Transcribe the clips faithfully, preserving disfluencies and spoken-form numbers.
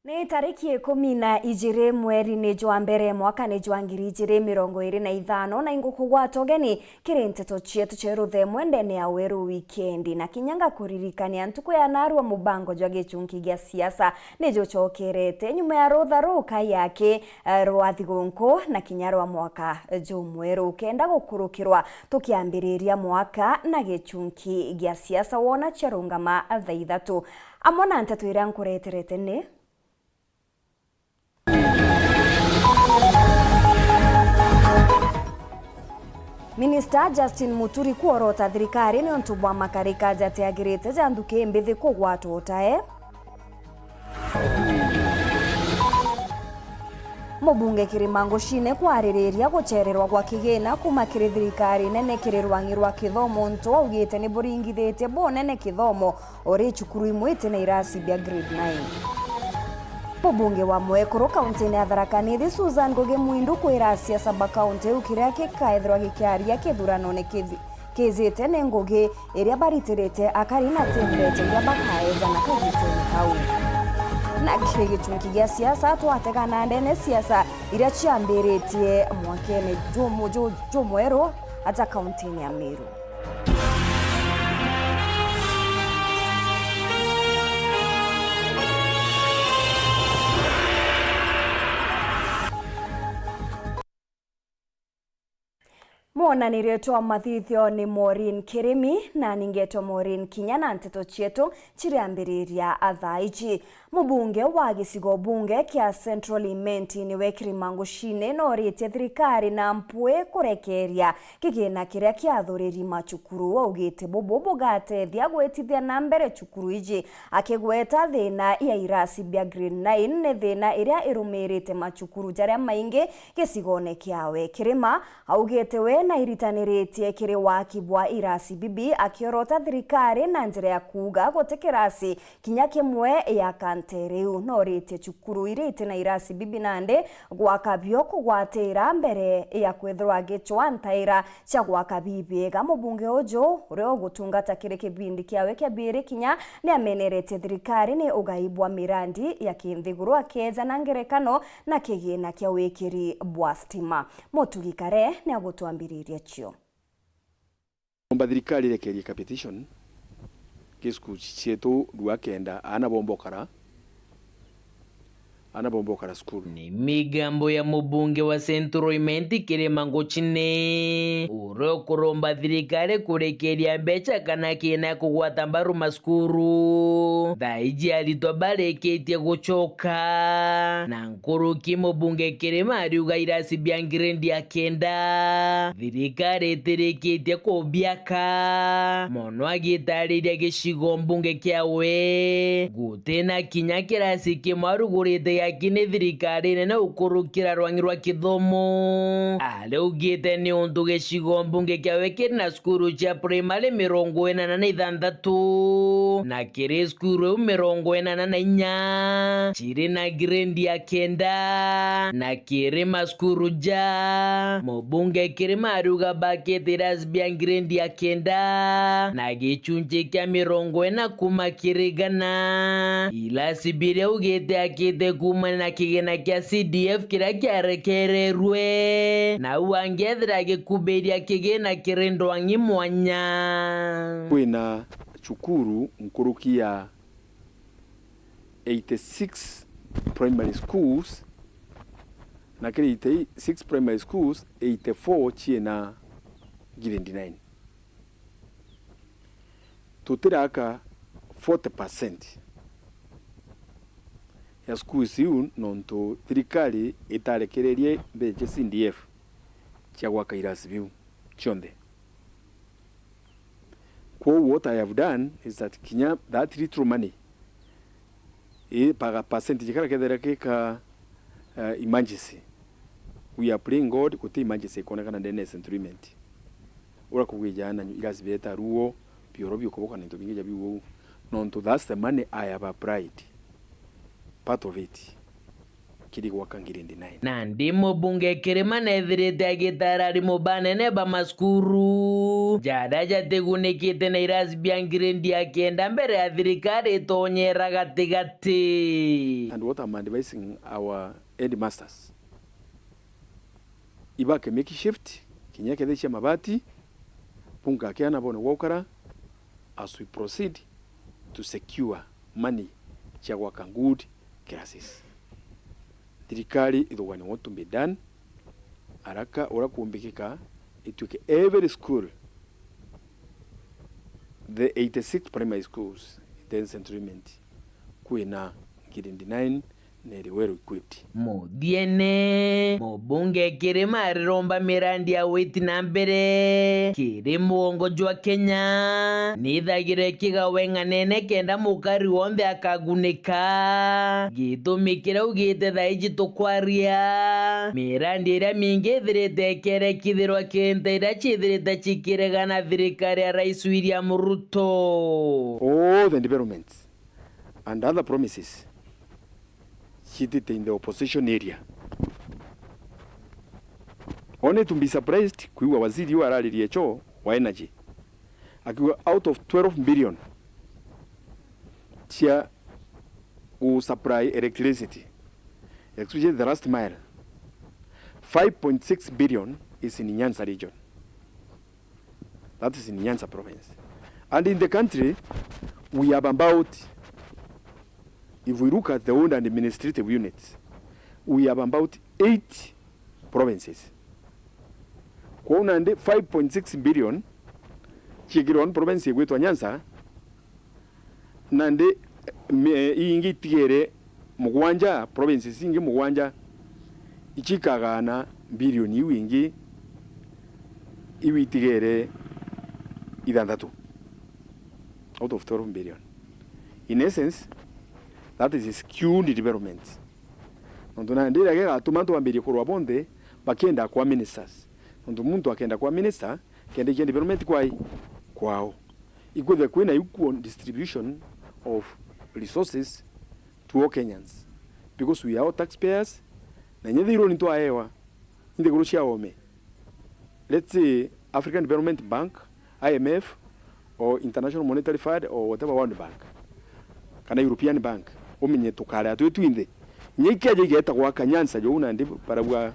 Ni tariki ikumi na ijiri mweri ni jwa mbere mwaka ni jwa ngiri ijiri mirongo iri na ithano, na ingukugwata ugeni kiri nteto cietu cia ruthemwe ndene ya Weru Wikendi, na kinya ngakuririkania ntuku ya narua mubango jwa gichunki gia siasa ni jucokerete nyuma ya rutha rukai aki, eh, rwa thigunku na kinya rwa mwaka jumweru. Kenda gukurukirwa tukiambiriria mwaka na gichunki gia siasa wona ciarungama thaa ithatu. Amwe na nteto iria nkureterete ni: Minista Justin Muturi kworota thirikari niuntu bwa makarika jatiagirite ja nthuki mbithi kugwatwa utae. Mubunge Kirima Nguchine kwaririria gucererwa gwa kigina kuma kiri thirikari nene kiri rwang'i rwa kithomo, untu augite ni buringithitie bunene kithomo uri cukuru imwe iti na irasi bia grade nine. Mubunge wa mwekuru kauntine ya Tharaka Nithi, Susan Ngugi Mwindu, kwira asiasa ba kaunti iu kiria gikaethirwa gikiaria kithuranone kithi-, kijite ni ngugi iria baritirite akari na ti mbecha iria bakaeja na kagitene kau. Na kiri gichunki gia siasa, twatega na ndene siasa iria ciambiritie mwakene jumu-, ju-, jumweru aja kauntine ya Meru. Mwonanirio twa mathithio ni Maureen Kirimi, na ningetwa Maureen Kinya na nteto cietu ciriambiriria thaa iji. Mubunge wa gicigo bunge kia Central Imenti niwe Kirima Nguchine noritie thirikari na mpwi kurekeria kigina kiria kiathuriri macukuru. Augite bubu bugatethia gwitithia na mbere cukuru iji, akigweta thina ya irasi bia grade nine ni thina iria irumirite macukuru jaria maingi gicigone kiawe. Kirima augite we nairitaniritie kiri waki bwa irasi bibi, akiorota thirikari na njira ya kuuga guti kirasi kinya kimwe ya kantere iu. Noritie cukuru iria iti na irasi bibi nandi gwaka bio kugwatira mbere ya kwithirwa agicwa ntaira cia gwaka bibiega. Mubunge uju, uria ugutungata kiri kibindi kiawe kia biiri kinya, niameneretie thirikari ni ugai bwa mirandi ya kinthiguru, akeeja na ngerekano na kigina kia wikiri bwa stima. Mutugi Kare niagutwambiriria cio. Omba thirikari irekerie competition ki school cietu rua kenda, aana bombokara, aana bombokara school. Ni migambo ya mubunge wa Central Imenti Kirima Nguchine, uria ukuromba thirikari kurekeria mbecha kana kina kugwata mbaru masukuru. Thaa iji aritwa barikitie gucoka, na nkuruki mubunge Kirima ariuga irasi bia ngirendi ya kenda, thirikari itirikitie kubiaka, mono agitariria gicigo mbunge kiawe. Guti na kinya kirasi kimwe arugurite giaki ni thirikari nene ukurukira rwang'i rwa kithomo. Ariugite ni untu gicigo mbunge kiawe kiri na cukuru cia primary mirongo inana na ithanthatu, na kiri cukuru iu mirongo inana na inya ciri na ngirendi ya kenda, na kiri macukuru ja mubunge Kirima ariuga bakite irasi bia ngirendi ya kenda, na gichunchi kia mirongo ina kuma kiri igana. Irasi biria augite akite kuumania na kigina kia C D F kiria kiarekererwe, na u angethira agikubiria kigina kiri ndwang'i mwanya. Kwina cukuru nkuruki ya eighty-six primary schools, na kiri eighty-six primary schools, eighty-four ciina grade nine. Tutiraka forty percent ya schools iu nontu thirikari itarekererie mbecha C D F cia gwaka irasi biu cionthe. Kwou what I have done is that kinya that little money, ii, paga percentage karia kethira gika, eh, emergency. We are praying God, guti emergency ikonekana ndene ya Central Imenti. Uria kugwija na irasi bieta ruo, bioro biukoboka na into bingi ja biu uu. Nontu that's the money I have applied. Part of it. kiri gwaka grade nine. Nandi mubunge Kirima nethirite agitara arimu banene ba macukuru jaria jatigunikite na irasi bia grade ya kenda mbere ya thirikari itonyera gatigati. And what I'm advising our headmasters, ibake make shift, kinya kethira cia mabati, bunga kiana bone gwa ukara as we proceed to secure money cia gwaka good classes. Thirikari ithugania what to be done, araka uria kumbikika, itwike every school, the eighty-six primary schools in the Central Imenti, kwina grade nine na iri well equipped. Muthiene, mubunge Kirima ariromba mirandi ya gwiti na mbere kiri mugongo jwa Kenya nithagirwe kigawe ng'anene kenda mukari wonthe akagunika. Gitumi kiria augite thaa iji tukwaria, mirandi iria mingi ithirite ikerekithirwa kinta iria ciithirite cikiregana thirikari ya Rais William Ruto. All the developments and other promises citite in the opposition area. Only to be surprised kwigua waziri uu araririe cho wa energy akiuga out of twelve billion cia gu supply electricity, especially the last mile, five point six billion is in Nyanza region. That is in Nyanza province. And in the country, we have about, if we look at the owned and administrative units, we have about eight provinces. Kwou nandi five point six billion ciikirwe ni province igwitwa Nyanza, nandi, me-, ingi itigere mugwanja, provinces ingi mugwanja, ichikagana billion iu ingi, iu itigere ithanthatu out of twelve billion. In essence, that is skewed development. Nontu nandi iria gigatuma twambirie kurwa bonthe bakienda kwa ministers. Nontu muntu akenda kwa minister, kenda ikia development kwai kwao. Ikwithwe kwina equal distribution of resources to all Kenyans, because we are all taxpayers, na inya thiiruni twaewa i nthiguru cia oome. Let's say African Development Bank, I M F, or International Monetary Fund, or whatever, World Bank, kana European Bank, umenye tukaria twi twinthe. Inya ikeja igeta gwaka Nyanza jou nandi barauga,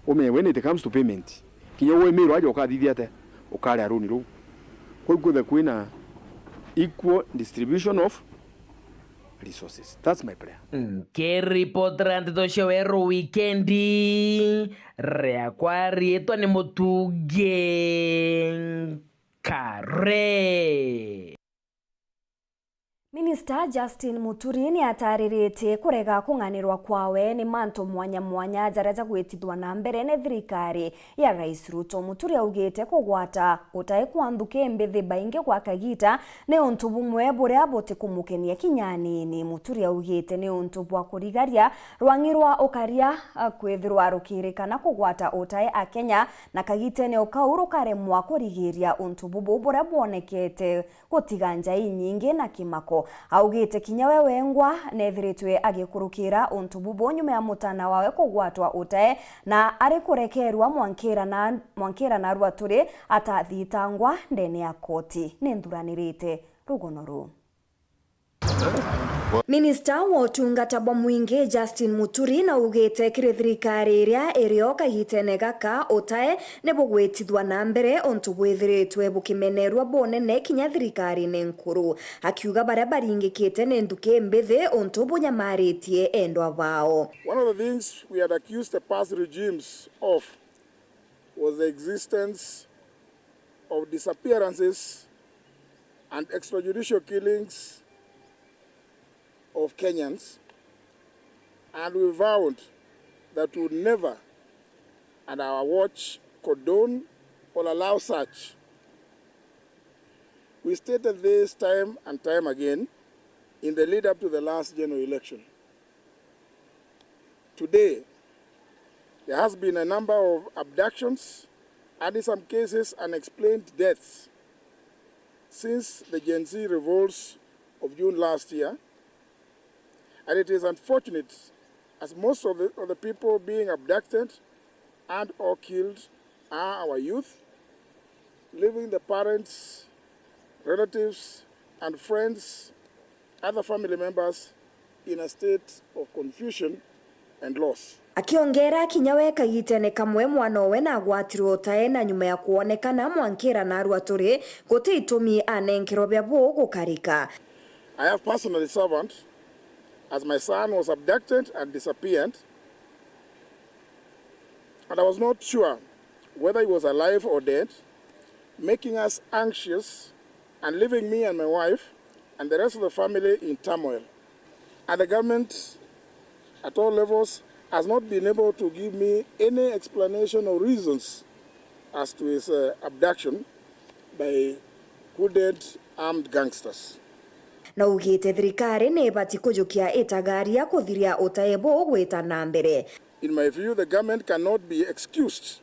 umenye when it comes to payment, kinya waimirwo aja ukathithia atia, ukaria runi ruu. Kwou kwithwe kwina equal distribution of resources. That's my prayer. Nkiripotera nteto cia Weru Wikendi, riakwa riitwa ni Mutungi Nkare. Minista Justin Muturi ni atariritie kurega kung'anirwa kwawe ni mantu mwanya mwanya jaria jagwitithwa na mbere ni thirikari ya Rais Ruto. Muturi augite kugwata utai kwa nthuki mbithi baingi gwa kagiita ni untu bumwe buria butikumukenia kinya anini. Muturi augite ni untu bwa kurigaria rwang'i rwa ukaria, a, kwithirwa rukirikana kugwata utai Akenya, na kagitene o kau rukaremwa kurigiria untu bubu buria bwonekete gutiga nja inyingi na kimako. Augite kinya we wengwa nethiritwe agikurukira untu bubu nyuma ya mutana wawe kugwatwa utae na ari kurekerwa mwankira na, mwankira narua turi atathitangwa ndene ya koti. Ni nthuranirite rugono ruu. Minista wa utungata bwa mwingi Justin Muturi naugite kiri thirikari iria irio kagitene gaka utae ni bugwitithwa na mbere untu bwithiritwe bukimenerwa bunene kinya thirikarine nkuru, akiuga baria baringikite ni nthuki mbithi untu bunyamaritie endwa bao. One of the things we had accused the past regimes of was the existence of disappearances and extrajudicial killings of Kenyans, and we vowed that we would never, at our watch, condone or allow such. We stated this time and time again in the lead up to the last general election. Today, there has been a number of abductions and, in some cases, unexplained deaths since the Gen Z revolts of June last year, and it is unfortunate As most of the, of the people being abducted and or killed are our youth, leaving the parents, relatives, and friends, other family members in a state of confusion and loss. Akiongera kinya we kagitene kamwe mwana owe nagwatirwe utae na nyuma ya kwonekana mwankira narua turi guti itumi anenkerwa bia bu gukarika. I have personally suffered as my son was abducted and disappeared, and I was not sure whether he was alive or dead, making us anxious and leaving me and my wife and the rest of the family in turmoil. And the government at all levels has not been able to give me any explanation or reasons as to his, uh, abduction by hooded armed gangsters. Na ugite thirikari ni ibati kujukia itagaria kuthiria utae bu gwita na mbere. In my view, the government cannot be excused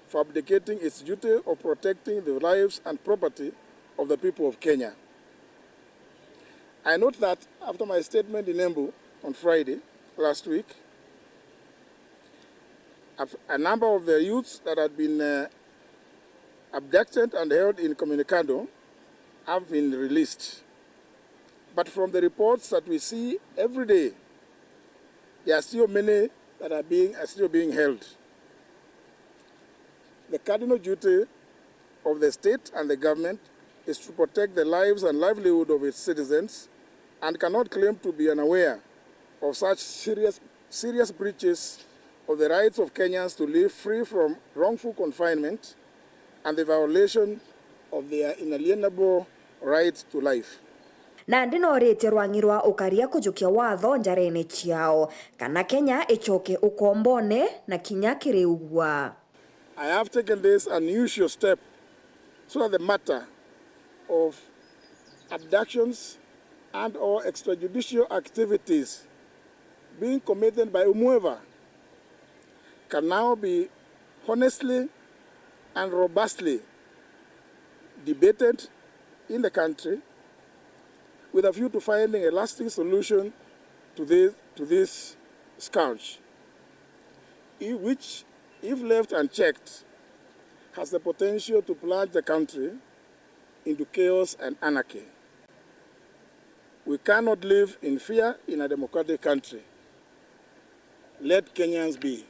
for abdicating its duty of protecting the lives and property of the people of Kenya. I note that after my statement in Embu on Friday last week, a, a number of the youths that had been, uh, abducted and held in Communicado have been released. But from the reports that we see every day, there are still many that are being, are still being held. The cardinal duty of the state and the government is to protect the lives and livelihood of its citizens and cannot claim to be unaware of such serious, serious breaches of the rights of Kenyans to live free from wrongful confinement and the violation of their inalienable right to life. Nandi noritie rwang'i rwa ukaria kujukia watho njarene ciao, kana Kenya icoke ukombone na kinya kiri ugwa. I have taken this unusual step so that the matter of abductions and or extrajudicial activities being committed by whomever can now be honestly and robustly debated in the country with a view to finding a lasting solution to this, to this scourge, i-, which, if left unchecked, has the potential to plunge the country into chaos and anarchy. We cannot live in fear in a democratic country. Let Kenyans be.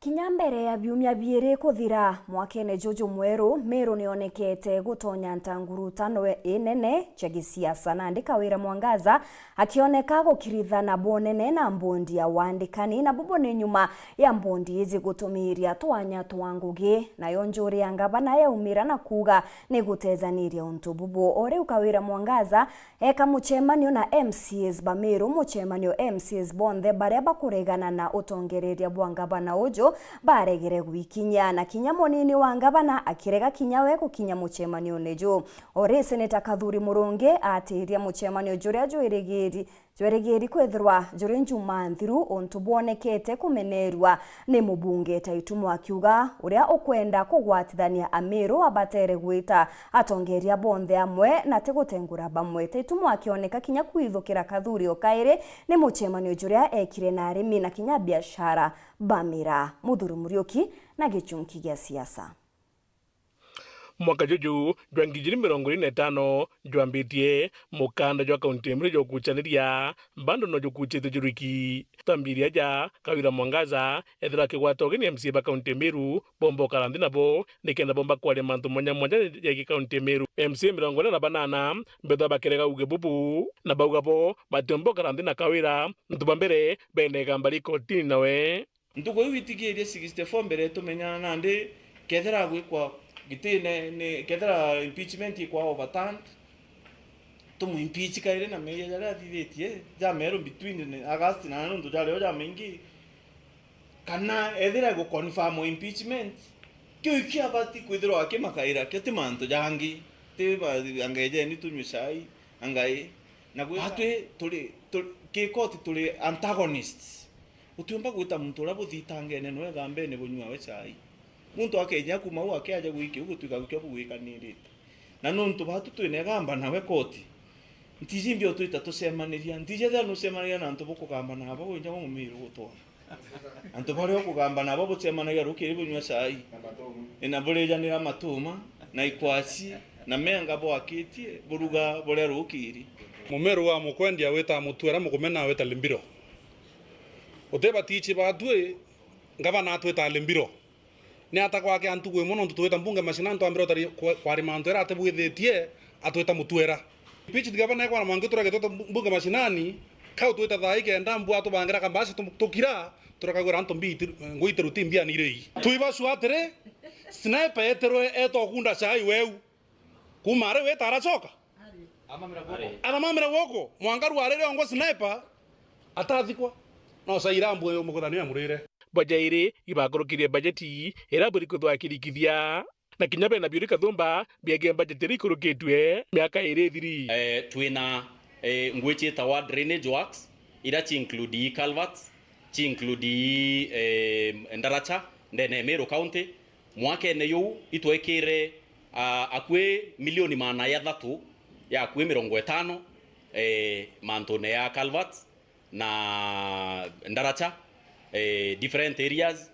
Kinya mbere ya biumia biiri kuthira mwakene juju mweru, Meru nionekete gutonya ntangurutano inene cia gisiasa, nandi Kawira Mwangaza akioneka gukirithana bunene na mbondi ya wandikani, na bubu ni nyuma ya mbondi iji gutumiiria twanya twa ngugi. Nayo njuri ya ngavana yaumira na kuuga ni gutejaniria untu bubu. O riu Kawira Mwangaza eka mucemanio na M C As ba Meru, mucemanio M C As bonthe baria bakuregana na utongereria bwa ngavana uju baregere gwikinyia, na kinya munini wa ngavana akirega kinya we gukinya mucemanione ju. O ri Seneta Kathuri Murungi atiiria mucemanio juria jwirigiri, jwerigiri kwithirwa juri njuma nthiru, untu bwonekete kumenerua ni mubunge Taitumo akiuga uria ukwenda kugwatithania Amiru abatere gwita atongeria bonthe amwe na ti gutengura bamwe. Taitumo akioneka kinya kwithukira Kathuri o kairi ni mucemanio juria ekire na arimi na kinya biashara ba miraa. Muthuri Muriuki na gichunki gia siasa. Mwaka juju jwa ngiri igiri mirongo iri na itano jwambitie, mukanda jwa kaunti ya Meru jwa gukuchaniria bado no jukuchite juriki. Twambiria aja, Kawira Mwangaza ethirwa akigwata ugeni M C A ba kaunti ya Meru bomba ukara nthi nabo nikenda bomba kwaria mantu mwanya mwanya jegii kaunti ya Meru. M C A mirongo ina na banana bethirwa bakirega uge bubu, na bauga bo batiumba ukara nthi na Kawira, ntu ba mbere bene igamba ri kotini nawe. Ntuku iu itigiirie sixty-four mbere tumenyana nandi, kethira gwikwa gitine ni, kethira impeachment ikwa overturned, tumu impeach kairi na meeyia jaria athithitie ja meru between ni August na nontu jario jamaingi, kana ethira igu confirm impeachment, kiu ikio abati kwithirwa akimakaira kio, ti mantu jangi, ti ba-, anga ejeni tunywe cai, anga i. Na gwita atwi turi, turi, ki koti turi antagonists. Utiumba gwita muntu uria buthitangene nawe igambene bunyua we chai. Muntu akenyia kuma u akiaja gwiki u gutwika gukio bugwikanirite. Na nontu batu twina igamba nawe koti, Ntiji mbio twita tucemaniria, ntiji ethira nucemanagia na antu bukugamba nabo winja bo mumiru gutwara. Antu baria ukugamba nabo bucemanagia rukiri bunywa cai. Na burijanira matuma, na ikwaci, na menga bwakitie, buruga buria rukiri. Mumiru wa mukwendia wita mutwera mukumena wita limbiro. Uti batici batwi, ngavana atwita limbiro. Ni ata gwake antu gwi mono ntu twita mbunge mashinani twambire utari kwa-, kwarima antu era atibwithitie atwita mutwera. Pitch gavana ekwana mwangi turage twita mbu-, mbunge mashinani, kau twita thaa igenda mbu atubangira kambasi tu-, tukira, turakagwira antu mbi iti-, ngui itiruti mbia ni irei. Twiba sure atiri, sniper etirwe etwa kunda cai weu. Kuma ari wita aracoka. Aramamira guku, mwanka rwari riongwa sniper atathikwa. No caira mbu mukuthanio amurire. Baja iri ibakurukirie bajeti iria buri kwithwa akirikithia. Na kinya bena biuri kathumba biegee bajeti iria ikurukitue miaka iri ithiri. Eh, twina, eh, ngui ciitawa drainage works, iria ci include culverts, ci include, eh, ndaracha ndene ya Meru County. Mwakene juu itwekire, ah, akui milioni maana ya thatu ya akui mirongo itano, eh, mantune ya culverts na ndaracha, eh, different areas,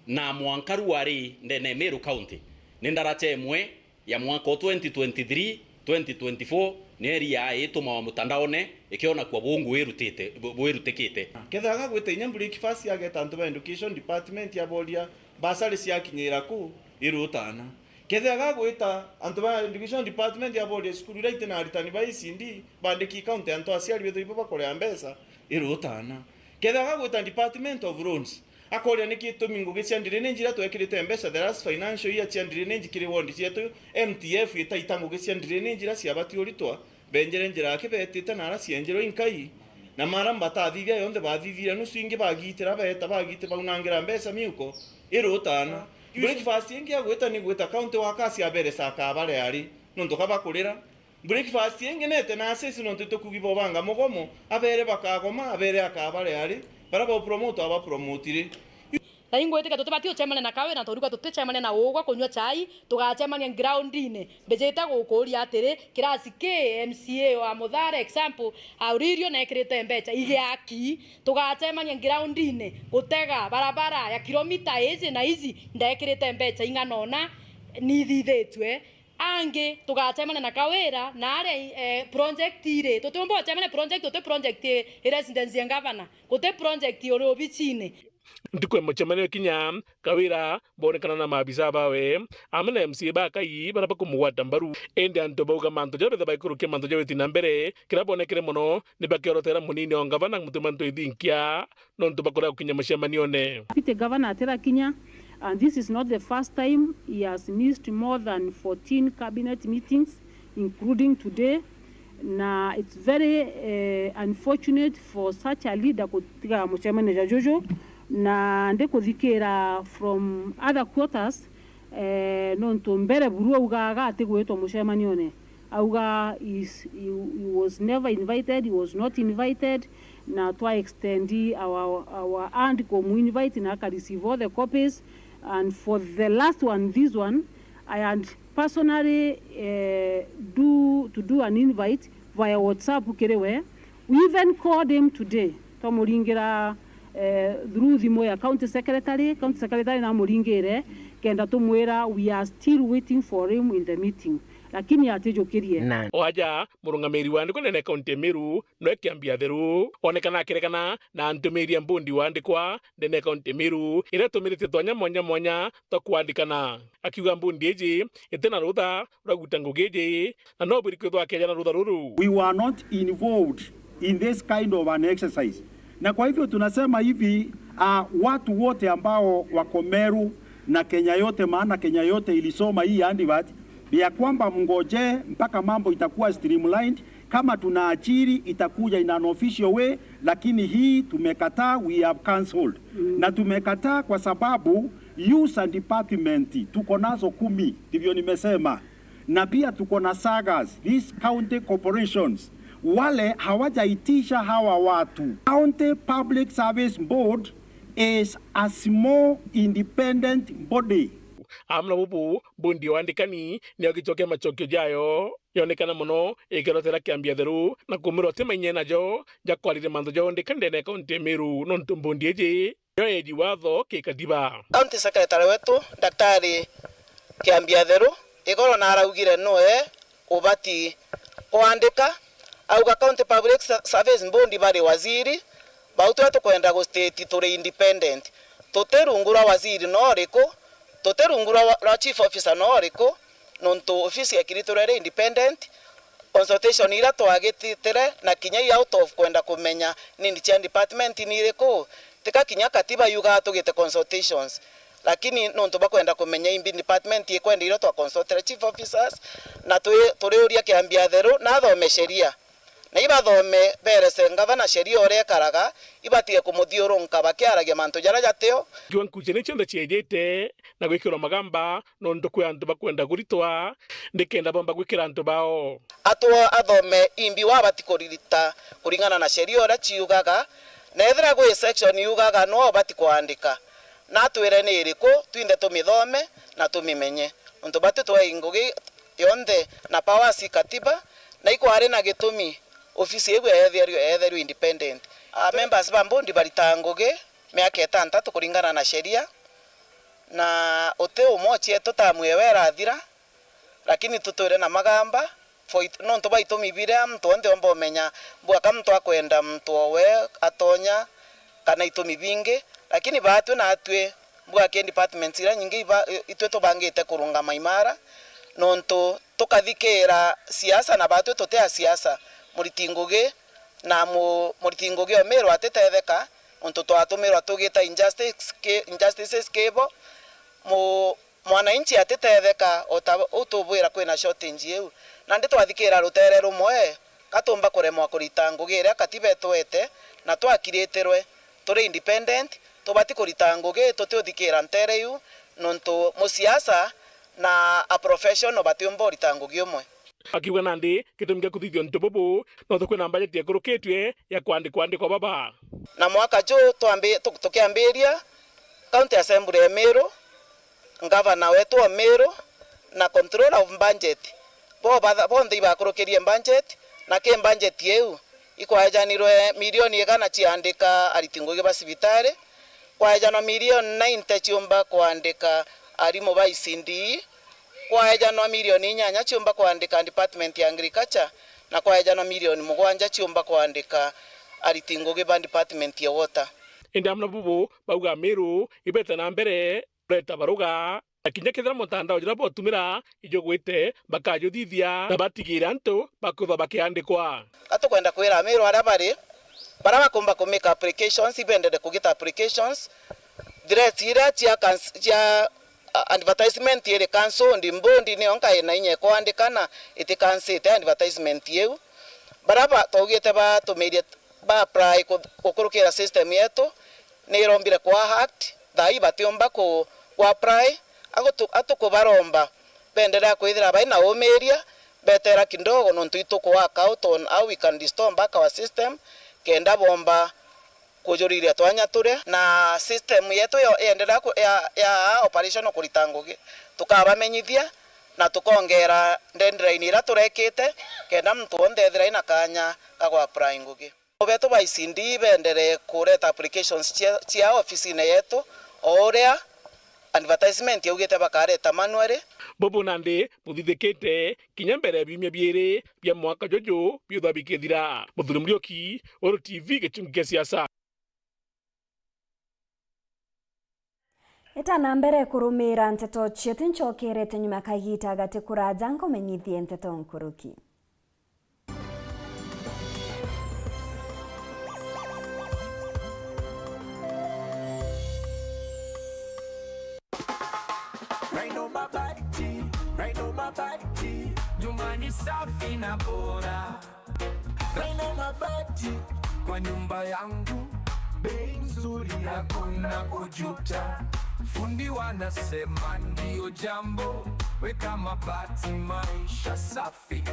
na mwanka ruari ndene ya Meru County ni ndaracha imwe ya mwaka o twenty twenty-three, twenty twenty-four ni ria itumawa mutandaone ikionakua bungu wirutite, bu-, bwirutikite. Kethira gagwita inya breakfast ageta antu ba education department aboria basari ciakinyira ku irutana. Kethira gagwita antu ba education department aboria cukuru iria iti na aritani ba E C D, bandiki county antu aciari bethu ibo bakorea mbeca irutana. Kethira gagwita department of roads, akoria niki itumi ngugi cia drainage iria twekirite mbeca the last financial year cia drainage kiri ward cietu M T F itaita ngugi cia drainage iria ciabati uritwa, benjere njira aki betite na aria cienjerwe inkai, na mara mbatathithia yonthe bathithire nusu ingi bagitira beta bagite baunangira mbeca miuko irutana. Breakfast ingi ya gwita ni gwita county workers abere caka abare ari nontu ka bakurira. Breakfast ingi nete na asisi nontu itukugi bobanga mugomo, abere bakagoma, abere akabare ari, bara ba promote aba promote ri. Na ingwitikia tutibati ucemania na Kawira, na turiuga tuticemania na ugwa kunywa chai, tugacemania groundine. Mbijite gukuria atiri, kirasi ki M C A wa Muthara example, Auririo nekirite mbecha igiaki, tugacemania groundine, gutega barabara ya kilomita iji na iji, ndekirite mbecha ing'ana ona, nithithitue. Angi tugacemania na Kawira na aria, eh, project iri. Tutiumba ucemania project, uti project i residence ya governor. Guti project uri obicine. Ntuku ya mucemanio kinya, Kawira boonekana na maabisa bawe, amwe na M C A ba Kai baria bakumugwata mbaru. Indi antu bauga mantu jaria betha baikurukia mantu ja witi na mbere, kiria boonekere mono ni bakiorotera munini o ngavana Mutuma M'Ethingia, nontu bakuria gukinya mucemanione. Deputy Governor atirakinya, and this is not the first time he has missed more than fourteen cabinet meetings, including today. Na it's very, eh, unfortunate for such a leader gutiga mucemanio ja juju, na ndikuthikira from other quarters, eh, nontu mbere buru augaga atigwitwa mucemanione. Auga is, he, he was never invited, he was not invited, na twa extend our, our hand kumu invite na aka receive all the copies, and for the last one, this one, I had personally, eh, do, to do an invite via WhatsApp kiri we. We even called him today, twamuringira, eh, through thimu ya county secretary, county secretary namuringire kenda tumwira we are still waiting for him in the meeting, lakini atijukirie. Na o aja, murungamiri wa andikwa ndene ya kaunti ya Meru, noe Kiambi Atheru, onekana akirekana na antumiri a mbundi wa andikwa ndene ya kaunti ya Meru, iria itumirite twanya mwanya mwanya twa kwandikana. Akiuga mbundi iji itina rutha rwa gwita ngugi iji, na no bwiri kwithwa akeja na rutha ruru. We were not involved in this kind of an exercise. Na kwa hivyo tunasema hivi, ah, watu wote ambao wako Meru na Kenya yote, maana Kenya yote ilisoma hii handbird, ya kwamba mngoje mpaka mambo itakuwa streamlined. Kama tunaajiri, itakuja in an official way, lakini hii tumekataa, we have cancelled. Na tumekataa kwa sababu use and department tuko nazo kumi, ndivyo nimesema. Na pia tuko na sagas, these county corporations, wale hawajaitisha hawa watu. County Public Service Board is a small independent body. Amwe na bubu, mbundi ya wandikani niyo gicokia macokio jayo. yonekana mono ikirotera kiambia theru na kumirwa ti mainye najo ja kwariria mantu jaundika ndene ya kaunti ya Meru, nontu mbondi iji yo eji watho kikatiba. County Secretary wetu, Daktari Kiambia Theru, igoro na araugire noe ubati kwandika, auga County Public Ser-, Service Board bari waziri, bau twe tukwenda gu state turi independent. Tuti rungu rwa waziri no uriku, tuti rungu rwa, rwa chief officer no uriku, nontu ofisi ya Kirito iri independent. Consultation iria twagititire na kinya i out of kwenda kumenya need cia department ni iriku, tika kinya katiba yugaga tugite consultations. Lakini nontu bakwenda kumenya imbi department ikwenda irio twa consultire chief officers, na twi-, turiuria Kiambia Theru na athome sheria. Na ibathome berese ngavana sheria uria ikaraga, ibatige kumuthiurunka bakiaragia mantu jaria jatio. Kiuga nkuchene cionthe ciejete na gwikirwa magamba nontu kwi antu bakwenda kuritwa nikenda bomba gwikira antu bao. Atwo athome imbi wabati kuririta kuringana na sheria uria ciugaga, na ethira gwi section yugaga no ubati kwandika, na atwire ni iriku, twinthe tumithome na tumimenye. Nontu batu twai ngugi yonthe na powers i katiba, na ikwari na gitumi ofisi iu eetherue, eetherue independent. A members ba mbundi baritaa ngugi miaka itantatu kuringana na sheria, na uti umwe ocietu tamu ewe irathira, lakini tutwire na magamba for it-, nontu bwa itumi biria muntu onthe omba umenya mbua ka muntu akwenda muntu owe atonya kana itumi bingi, lakini baatwi natwi mbua ki departments iria nyingi iba-, itwi tubangite kurungama imara, nontu tukathikira siasa na baatwi tuti a siasa. Muriti ngugi na mu-, muriti ngugi omirwa atitetheka, nontu twatumirwa tugita injustice ki-, injustices kibo. Mu-, mwananchi atitetheka o ta u tubwira kwina shortage iu. Nandi twathikira rutere rumwe, ka tumba kuremwa kurita ngugi iria katiba itwete, na twakiritirwe turi independent, tubati kurita ngugi tutiuthikira ntere iu, nontu musiasa na a professional batiumba urita ngugi umwe. Akiuga nandi gitumi gia kuthithia untu bubu, no tukwina mbajeti ikurukitue ya kwandikwa andikwa baba. Na mwaka ju twambi-, tu-, tukiambiria, County Assembly ya Meru, Ngavana wetu wa Meru, na Controller of Budget, bo batha-, bonthe ibakurukirie budget, na ki budget iu, ikwaejanirwe milioni igana ciandika ariti ngugi ba cibitari, kwaejanwa milioni ninety ciumba kwandika arimu ba E C D E, kwaejanwa milioni inyanya ciumba kwandika department ya agriculture, na kwaejanwa milioni mugwanja ciumba kwandika ariti ngugi ba department ya water. Indi amwe na bubu bauga Meru ibete na mbere kureta baruga, na kinya kethira mutandao juria botumira ijugwite bakajuthithia na batigire antu bakwithwa bakiandikwa. Ka tukwenda kwira Ameru aria bari, baria bakumba ku make applications, ibendere kugita applications. Threats iria cia cans-, cia, a-, advertisement iri cancelled, mbundi niyo nka ina inya ikwandikana iti cancelled advertisement iu. Baria ba-, twaugite batumirie ba apply ku-, gukurukira system yetu, ni irombire kwa hacked, thaa ii batiumba ku, ku apply, agutu-, atukubaromba, benderea kwithira bai na umiria, betera kidogo, nontu ituku work out on how we can restore back our system, kenda bomba kujuriria twanya turia, na system yetu yo, yenderea ku, ya, ya operation kurita ngugi, tukabamenyithia, na tukongera deadline iria turekite, kenda muntu wonthe ethira ina kanya ka ku apply ngugi. Betu ba E C D benderee kureta applications cia, cia ofisine yetu, o uria advertisement yaugite bakareta manually. Bubu nandi buthithikite kinya mbere ya biumia biiri bia mwaka juju biuthwa bikithira. Muthuri Muriuki, Uru T V, gichungi kia siasa. Itana mbere kurumira nteto cietu, ncokerete nyuma kagiita gati kuraja nkumenyithie nteto nkuruki. Rhino Mabati, Rhino Mabati, nyumba ni safi na bora. Rhino Mabati kwa nyumba yangu, bei nzuri, hakuna kujuta. Fundi wanasema ndio jambo, weka mabati, maisha safi.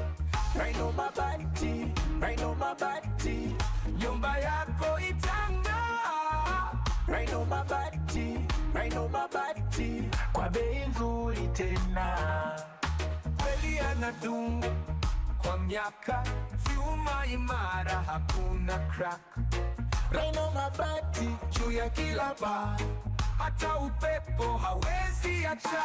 Rhino Mabati, Rhino Mabati, nyumba yako itang'aa. Rhino Mabati, Rhino Mabati, kwa bei nzuri tena. Kweli anadungu, Nyaka, vyuma imara, hakuna crack. Rhino Mabati juu ya kila paa, hata upepo hawezi acha.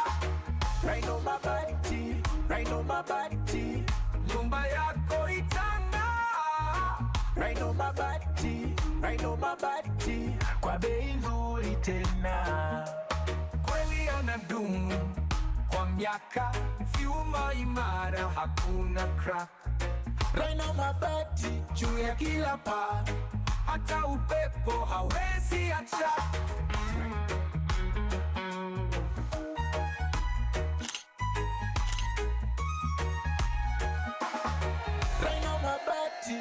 Rhino Mabati, Rhino Mabati, nyumba yako itang'aa. Rhino Mabati, Rhino Mabati, kwa bei nzuri tena. Kweli yanadumu kwa miaka, vyuma imara, hakuna crack. Rhino Mabati juu ya kila paa, hata upepo hawezi acha. Rhino Mabati.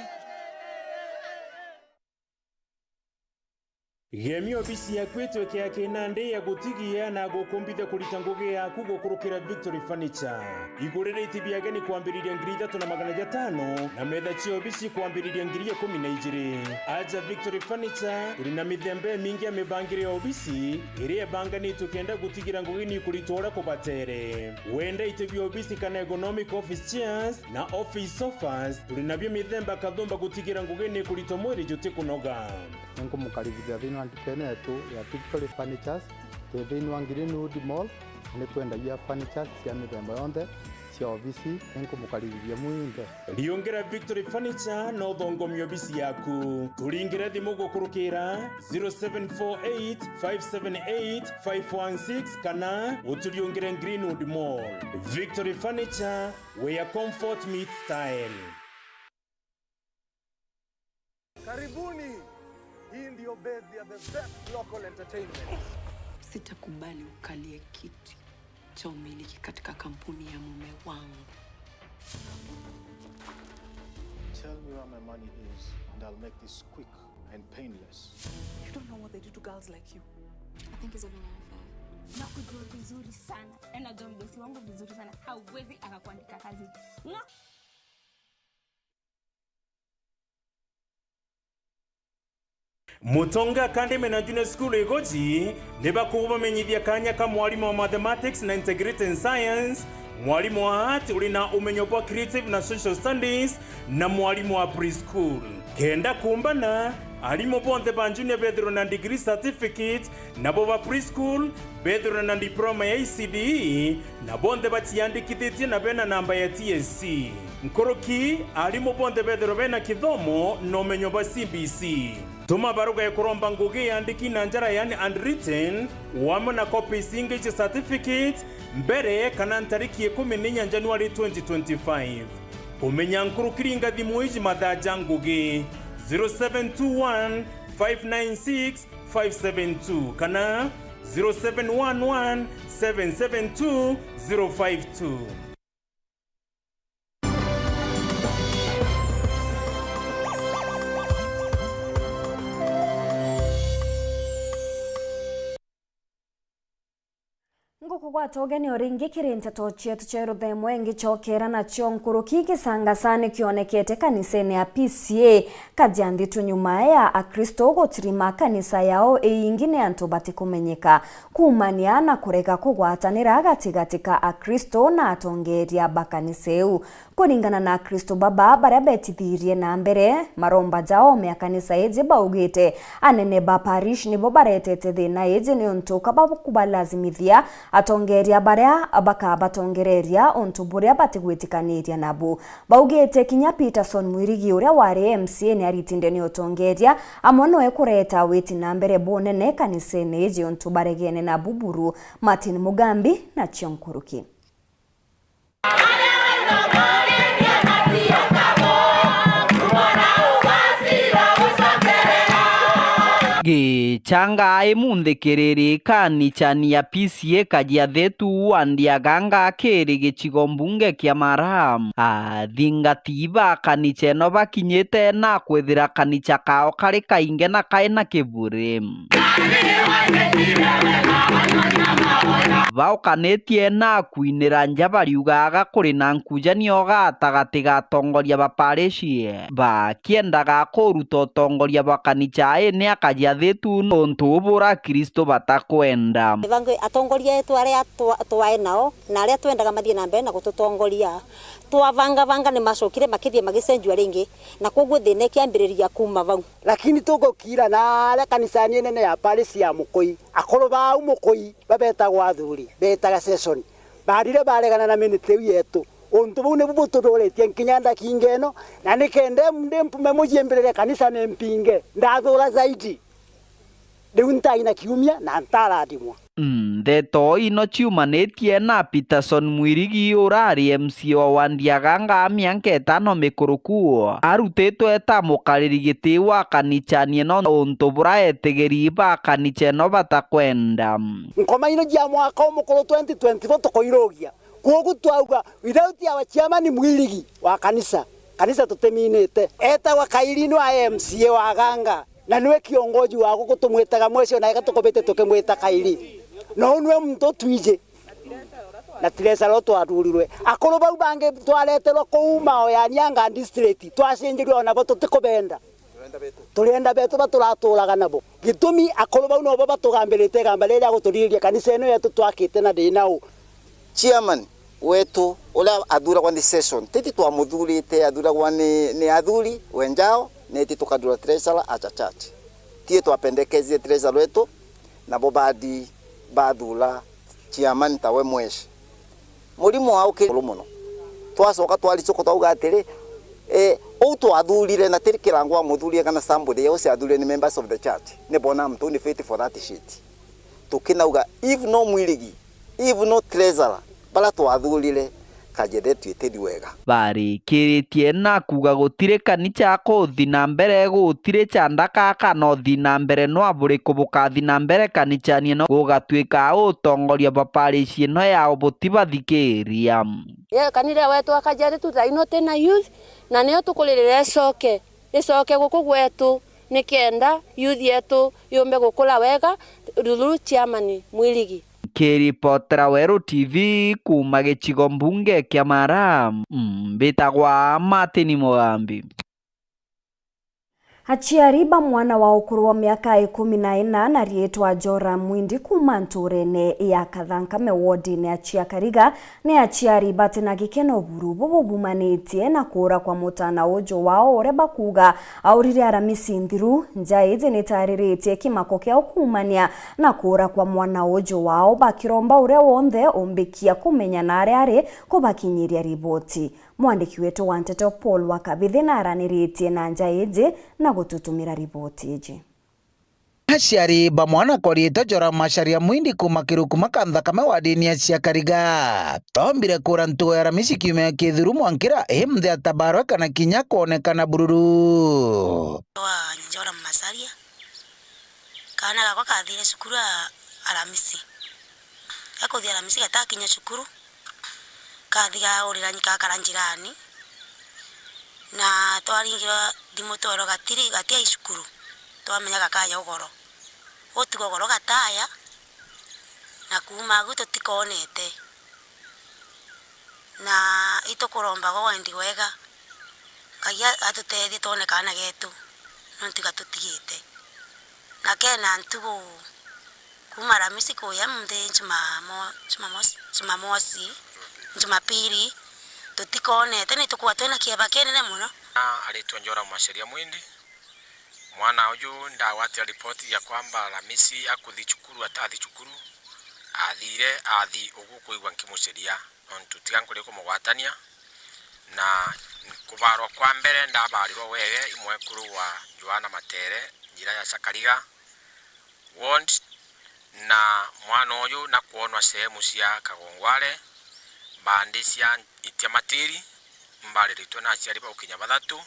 Gemia obisi yaku itweke ya kinandi ya gutigia na gukumbithia kurita ngugi yaku gukurukira Victory Furniture. Igurira iti bia ageni kwambiriria ngiri ithatu na magana jatano na metha cia obisi kwambiriria ngiri ikumi na ijiri. Aja Victory Furniture, turi na mithemba imingi ya mibangire ya obisi iria ibanganitwe kenda gutigira ngugi ni ikuritwa uria kubatere. Wenda iti bia obisi kana ergonomic office chairs na office sofas, turi nabio mithemba kathumba gutigira ngugi ni ikuritwa mwiri jutikunoga. Ninkumukaribithia thiini wa ndukene yetu ya Victory Furnitures. Twi thiini wa Greenwood Mall, na ni twendagia furnitures cia mithemba yonthe cia obisi. Ninkumukaribithia mwinthe. Riungira Victory Furniture na uthongomie obisi yaku. Turingire thimu gukurukira zero seven four eight five seven eight five one six kana uturiungire Greenwood Mall. Victory Furniture, where comfort meets style. Karibuni. Hii ndio base ya the best local entertainment. Sitakubali ukalie kiti cha umiliki katika kampuni ya mume wangu. Tell me where my money is and I'll make this quick and painless. You don't know what they do to girls like you. I think he's having an affair. Nakujua vizuri sana. Na najua mdosi wangu vizuri sana. Hauwezi akakuandika kazi. Nga- Mutonga Academy na Junior School Igoji ni bakubamenyithia kanya ka mwarimu wa Mathematics na Integrated Science, mwarimu wa Art uri na umenyo bwa Creative na Social Studies, na mwarimu wa Preschool. Kenda kumbana, arimu bonthe ba Junior bethirwe na Degree Certificate, nabo ba Preschool bethirwe na Diploma ya E C D E, na bonthe baciandikithitie na bena namba ya T S C. Nkuruki, arimu bonthe bethirwe bena kithomo na umenyo bwa C B C. Tuma baruga ya kuromba ngugi yandiki na njara, yani handwritten, wamwe na copies ingi cia certificate, mbere kana ntariki ikumi na inya January twenty twenty-five. Kumenya nkuruki, ringa thimu iji mathaa ja ngugi, zero seven two one five nine six five seven two kana zero seven one one seven seven two zero five two. Ngukugwata ugeni o ringi kiri nteto cietu cia ruthemwe, ngicokera nacio nkuruki gisangasa ni kionekete kanisene ya P C A Kajiathitu nyuma ya Akristo gutirima kanisa yao iingi ni antu batikumenyeka. Kuumania na kurega kugwatanira gatigati ka Akristo na atongeeria ba kanisa iu. Kuringana na Akristo baba baria betithirie na mbere maromba jao mea kanisa iji, baugite anene ba parish nibo baretete thina iji, niuntu kaba kubalazimithia atongeeria baria bakabatongereria untu buria batigwitikaniria nabu. Baugite kinya Peterson Mwirigi uria wari M C A ni aritinde ni utongeeria, amwe noe kureta witi na mbere bunene kanisene iji untu baregene nabu buru. Martin Mugambi nacio nkuruki. Gichangaa imunthikiriri kanicani ya P C A Kajiathitu wa Ndiaganga kiri gicigo mbunge kia Mara. Athingati ba kanica ino bakinyite na kwithira kanica kao kari kainge na kai na kiburi. Baukanitie na kwinira nja bariugaga kuri na nkujanio gatagati ga atongoria ba parishi bakiendaga kuruta utongoria bwa kanica ii ni Akajiathitu nontu bura Kristo batakwenda. Evange-, atongoria etu aria twa-, twae nao na aria twendaga mathie na mbere na gututongoria, twavangavanga ni macokire makithie magicenjua ringi, na kwoguo thina ikiambiriria kuuma vau. Lakini tugukira na aria kanisani inene ya parish ya Mukui, akuru bau Mukui babetagwa athuri, betaga session, barire baregana na minute iu yetu. Untu buu nibu bututhuuritie nkinya ndaki ingi ino, na nikenda ndi mpume mujimbirire kanisa ni mpinge, ndathura zaidi. Riu ntaina kiumia na ntarathimwa. Mm, ndeto ino ciumanitie na Peterson Mwirigi urari M C A wa wandi ya Ganga mianka itano mikuruku. Arutitwe ta mukariri giti wa kanichani ino untu bura etigiri ba kanicha ino batakwenda. Nkoma ino cia mwaka umukuru twenty twenty-four tukoirugia. Kwogu twauga, without our chairman Mwirigi wa kanisa, kanisa tutiminite. Etagwa Kairi nwa M C A wa Ganga, na nwe kiongozi wa guku tumwitaga mweci, ona eka tukubite tukimwita Kairi. No nwe muntu twiji, na treasurer twathurirwe. Akuru bau bangi twareterwa kuu Maoyani Anga district, twacinjirua, ona bo tutikubenda. Turienda betu ba turaturaga nabo. Gitumi akuru bau nobo batugambirite igamba riria ria guturiria kanisa ino yetu twakite na thina u. Chairman wetu uria athuragwa ni session, titi twamuthurite, athuragwa ni, ni athuri wenjao, na iti tukathura treasurer as a church. Tie twapendekezire treasurer wetu, nabo bathi bathura chairman tawe mweshi. Murimo wao kiri iguru mono. Twacoka twaricoka twauga atiri, eh, uu twathurire na tiri kirango wa muthurire kana somebody else athurire ni members of the church. Ni bona muntu uu ni fit for that shit. Tukinauga, if no Mwirigi, if no treasurer, bara twathurire, kajethe twitithi wega. Barikiritie na kuuga gutiri kanicha kuthi na mbere, gutiri cha ndaka kana uthi na mbere nwa buriku bukathi na mbere kanichani ino, gugatwika utongoria bwa parish ino yao butibathikiria. Ye, kanitha wetu wa Kajethi tu thaino ti na youth, na nio tukuririra icoke, icoke guku gwetu, nikenda youth yetu yumbe gukura wega, through chairman Mwirigi. Nkiripotera Weru T V kuuma gicigo mbunge kia Mara, mbitagwa Martin Mugambi. Aciari ba mwana wa ukuru wa miaka ikumi na ina na riitwa Joram Mwindi kuuma ntuurene ya Kathankame wodine ya Chiakariga ni aciari bati na gikeno buru bubu bumanitie na kuura kwa mutana uju wao uria bakuuga aurire Aramisi nthiru. Nja iji nitariritie kimako kiao kuumania na kuura kwa mwana uju wao, bakiromba uria wonthe umbikia kumenya na aria ari kubakinyiria riboti. Mwandiki wetu wa nteto Paul Wakabithi naraniritie na nja iji na gututumira riboti iji. Aciari ba mwana koriitwa Joram Macharia Mwindi kuuma Kiruku Makanthakame wa dini ya Chiakariga, tombire kuura ntugo ya Aramisi kiumia kithiru mwankira ii muthe atabarwe kana kinya kwonekana bururu. Wa Joram Macharia, kaana gakwa kathire cukuru a-, Aramisi. Gakuthi Aramisi gatakinya cukuru, kathi gaurira gakara njirani, na twaringirwa thimu twerwa gatiri, gatiai cukuru, twamenya gakaja ugoro. Gutiga ugoro gataya, na kuuma agu tutikonete. Na itukuromba gwendi gwega, Ngai a-, atutethie twone kaana getu, nontu gatutigite. Na kena ntugu kuuma Aramisi kuya munthi Jumamo-, Jumamosi, Jumamosi, Jumapili, tutikonete, nitukuwa twina kieba kinene mono. Na aritwa Njora Macharia Mwindi, mwana uju ndagwatira ripoti ya kwamba Aramisi akuthi cukuru, atathi cukuru, athire, athi ugu kwigua nkimucaria. Nontu tiga nkurie kumugwatania, na kubarwa kwa mbere ndabarirwa wege i mwekuru wa Joana Matere, njira ya Chakariga ward, na mwana uyu nakwonwa sehemu cia Kagongware, mbandi cia Itia Matiri, mbariritwe na aciari ba gukinya bathatu.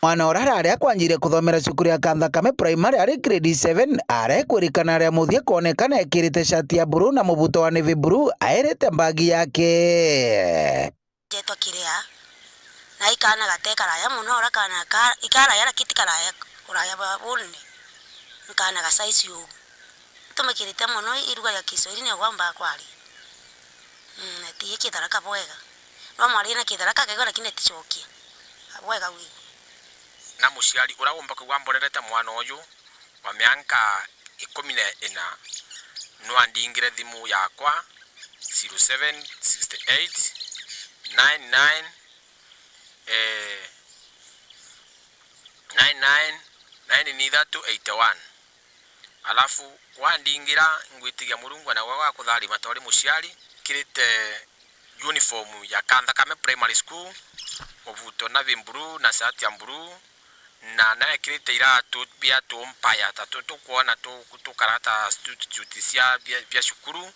Mwana uria arari akwanjirie kuthomera cukuru ya Kanthakame Primary ari grade seven, arekwirikana aria muthia kwonekana ekirite shati ya blue na mubuto wa navy blue, airite mbagi yake. Jetwa Kiria, na i kaana gate karaya mono, uria kaana ka-, i karaya, lakini ti karaya, uraya bwa bunene. Ni kaana ga size ugu. Tumikirite mono iruga ria Kiswahili nio gwambaga kwaria. Mm, na ti Kitharaka bwega. No mwarie na Kitharaka akegwa, lakini aticokia. Bwega wigue. Na muciari uria umba kwigua amborerete mwana uyu wa mianka ikumi na ina, nwandingire thimu yakwa, zero seven six eight nine nine, eh, nine nine nine ni ithatu eight one. Alafu wandingira, ngwitigia Murungu na gwa gakutharima tori muciari, kirite uniform ya Kanthakame Primary School, mubuto navy blue na shati ya blue, na naekirite iratu bia tumpaya ta tu tukwona tu-, tukara ta suit, suit cia bia, bia cukuru,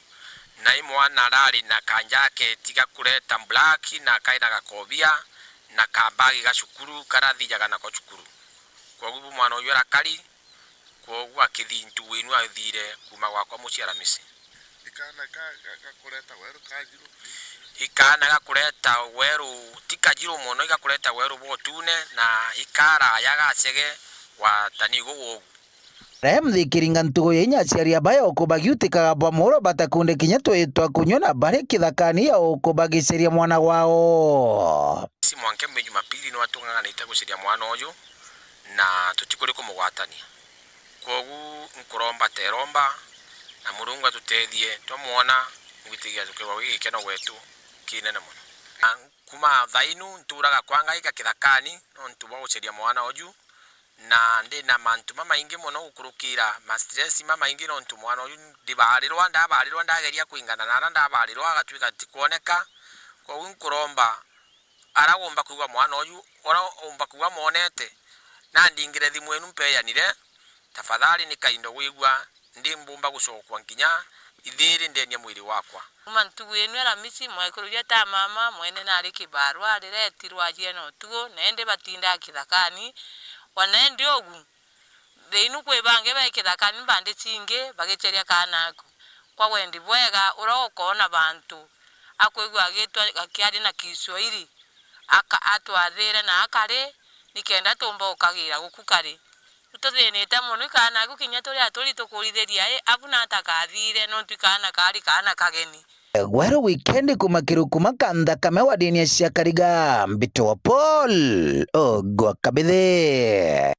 na i mwana arari na kanjaketi gakureta black na kaina gakobia na kambagi ga cukuru karathijaga nako cukuru. Kwogu bu mwana uyu arakari, kwogu akithi ntugu inu athiire kuuma gwakwa mucii Aramisi. Ikaana ka, ga, gakureta weru kajiru. Ikaana gakureta weru, ti kajiru mono, igakureta weru bwa utune, na ikaraya gacege wa tani gugugu. Rem thikiringa ntugu ya inya aciari abaya ukubagiutikaga bwa muro batakunde kinya twitwa kunyua na bari kithakani ya ukubagiceria mwana wao. Si mwanke mbe Jumapili no atung'ang'anite guceria mwana uyu, na tutikuri kumugwatania. Kwogu nkuromba teromba, na Murungu atutethie, twamwona, ngwitigia tukigwa gwi gikeno gwetu kinene mono. Na kuma thainu nturaga kwa Ngai ga kithakani nontu bwa guceria mwana uju, na ndi na mantu mamaingi mono gukurukira, ma stress mamaingi nontu mwana uju ndibarirwa, ndabarirwa ndageria kwingana na ara ndabarirwa agatuika tikwoneka. Kwogu nkuromba ara umba kwigua mwana uju, ura umba kwigua mwonete, nandingire thimu inu mpeyanire, tafadhali ni kaindo gwigua ndi mbumba gucokwa nkinya ithiri ndenia mwiri wakwa. Kuma ntugu inu Aramisi, mwekuru jwa ta mama, mwene nari kibarua, riretirwa ajiena utugu, na indi batindaa kithakani, wana indi ugu, Thiinu kwi bangi be kithakani mbandi cingi bagiceria kaana aku. Kwa wendi bwega, uria ukoona bantu akwigua agitwa gakiaria na Kiswahili, aka-, atwathire na akari, nikenda tumba ukagira guku kari. Ituthinite mono i kaana aku, kinya turia turi tukurithiria i, abu nata kathire, nontu i kaana kari kaana kageni. Gweru wikendi kuma Kiru kuma Kanthakame wa dini ya cia Kariga, Mbito wa Paul, Ogwa Kabithi.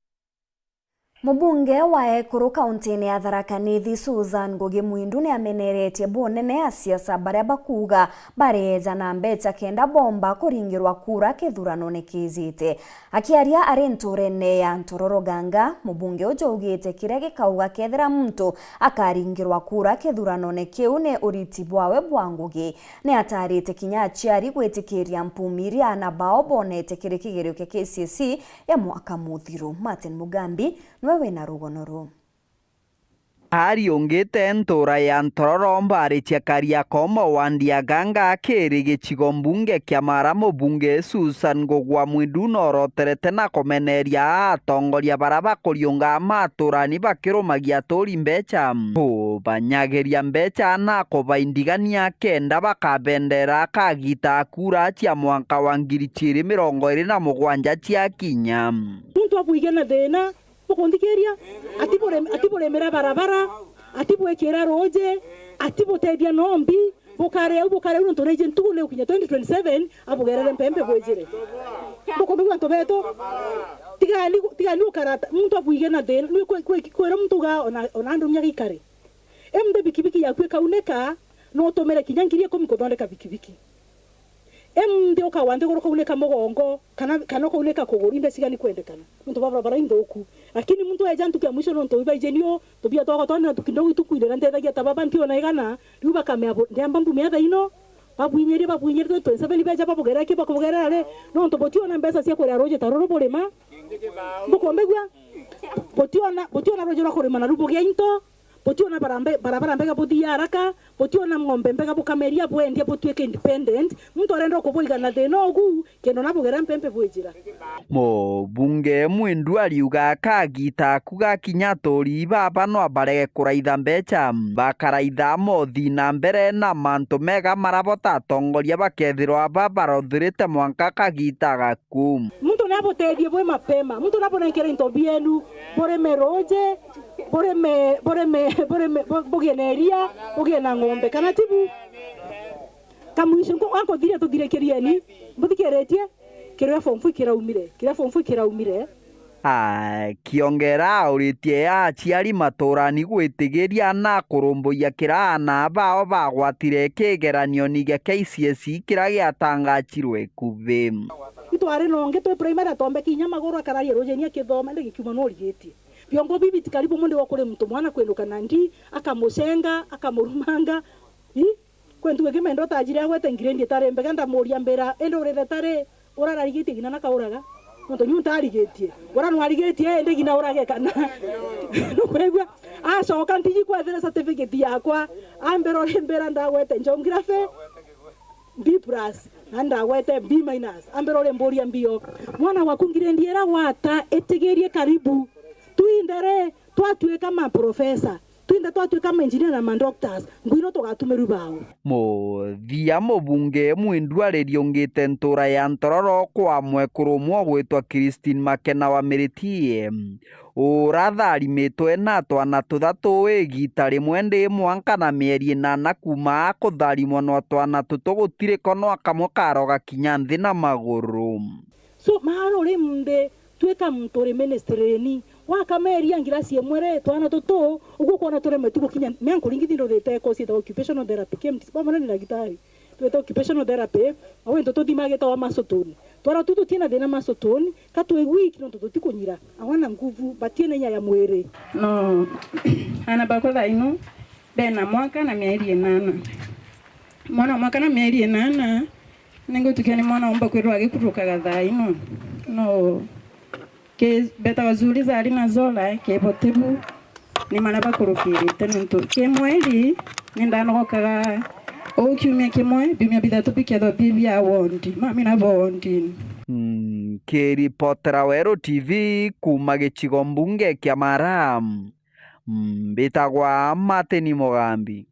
Mubunge wa ekuru kauntine ya Tharaka Nithi, Susan Ngugi Mwindu, ni ameneretie bunene asiasa baria bakuuga bareeja na mbecha kenda bomba kuringirwa kura kithuranone kiijite. Akiaria ari nturene ya Ntororo Ganga, mubunge uju augite kiria gikauga kethira muntu akaringirwa kura kithuranone kiu ni uriti bwawe bwa ngugi. Ni ataarite kinya aciari gwitikiria mpumi iria aana bao bonete kiri kigerio kia K C S E ya mwaka muthiru. Martin Mugambi niwe wina rugono ruu. Ariungite ntura ya Ntororo, Mbarichia Kariakoo, wandi ya Ganga, kiri gicigo mbunge kia Mara, mubunge Susan Ngugwa Mwindu noroterete na kumeneria atongoria bara bakuriunga maturani bakirumagia aturi mbecha, kubanyagiria mbecha na kubaindigania kenda bakabendera kagita kura cia mwanka wa ngiri ciiri mirongo iri na mugwanja ciakinya. Muntu abwige na thina, bukunthikiria, ati burem-, ati buremera barabara, ati bwikira ruuji, ati butethia nombi, bukare au, bukare au, nontu naiji ntugu ni gukinya twenty twenty-seven, abugerere mpembe bwijire. Bukumigua antu betu? Tigani, tigani ukarata, muntu abwige na thina, ni kwi-, kwi-, kwira muntu uga ona, ona andu nya gikare. Emde bikibiki yaku ikaunika, no utumire kinya ngiri ikumi kuthondeka bikibiki. Emde ukawa nthiguru ukaunika mugongo, kana, kana ukaunika kuguru, imbe cigani kwendekana. Nontu barabara inthuku. Lakini muntu eja ntuku ya mwisho nontu ibaije nio, tubia twakwa twanira tukindo gituku irira ntethagia ta baba ntiona igana, riu bakamea bu-, ndiamba mbumia thaino, babwinyirie, babwinyirie twenty twenty-seven beja babugerera ki bakubugerera ri, nontu butiona mbeca cia kuria ruuji ta ruru burima. Bukumbigua? Butiona, butiona ruuji rwa kurima na rubugia into, butiona barambe-, barabara mbega buthii haraka, butiona ng'ombe mbega bukameria bwendia butuike independent, muntu arenda kubuiga na thina ugu, kendo nabugera mpempe bwijira. Mubunge Mwindu ariuga kagita aku gakinya aturi baba no barege kuraitha mbecha, bakaraitha mothi na mbere na mantu mega marabota atongoria bakethirwa babarothirite mwanka kagita gaku. Muntu nabutethie bwi mapema, muntu nabunenkere into bienu, burime ruuji, burime, burime, burime, bu-, bugie na iria, bugie na ng'ombe, kana tibu? Kamwisho, nko-, ankothiria tuthirikirieni, mbuthikiritie, kiria form four kiraumire, kiria form four kiraumire, Akiongera auritie aciari maturani gwitigiria na kurumburia kira aana bao bagwatire kigeranioni gia K C S E kiria giatangachirwe ikuvi. Itwari nongi twi primary atombe kinya maguru akararia rujeni akithoma, indi gikiuma nurigitie. Vyongo bibi ti karibu mundi wa kuri muntu mwana kwinuka na ndi, akamucenga, akamurumanga. Ii? Kwi ntuku ingi menda utajire agwete ngiredi itari mbega, ndamuria mbira, indi urire tari, urararigitie ngina na kauraga? Nontu nyu ntarigitie. Ura nwarigitie, indi ngina urage kana. Nukwigua? Acoka ntiji kwethira certificate yakwa, ambira uri mbira ndagwete geography, B plus, na ndagwete B minus. Ambira uri mburia mbio. Mwana waku ngiredi ira gwata, itigirie karibu. Twinthe ri, twatuika ma professor. Twinthe twatuika ma engineer na ma doctors, ngui no tugatumirwa bau. Muthia mubunge mwindu aririungite ntura ya Ntororo kwa mwekuru umwe ugwitwa Christine Makena wa Miritie, uratharimitwe na twana tuthatu igita rimwe ndi mwanka na mieri inana kuuma akutharimwa na twana tutu gutiri kono kamwe karoga kinya nthi na maguru. So, maara uri nthi, twika muntu uri ministry-ini. Wakameria ngirasi imwe ri, twana tutu, uguo kwona turemetu gukinya, mea nkuringithi nduthite course yetagwa occupational therapy, K M T C, bamwe ni ndagitari. Twite occupational therapy, au into tuthima gitawa muscle tone. Twana tutu tutina thina muscle tone, ka twi weak nontu tutikunyira. Awana nguvu, batina inya ya mwiri. No, ana bakwa thaino, bena mwaka na mieri inana. Mwana wa mwaka na mieri inana, ningutukia ni mwana umba kwirwa agikurukaga thaa ino. No, ke betawa Zuri Zari na Zola, ke botibu, ni mana bakurukirite nontu ki mweri, ni ndanogokaga uu kiumia kimwe, biumia bithatu bikethwa bi bia wondi, mami na bondi. Mm, kiripotera Weru T V kuuma gicigo mbunge kia Mara, mbitagwa Martin Mugambi.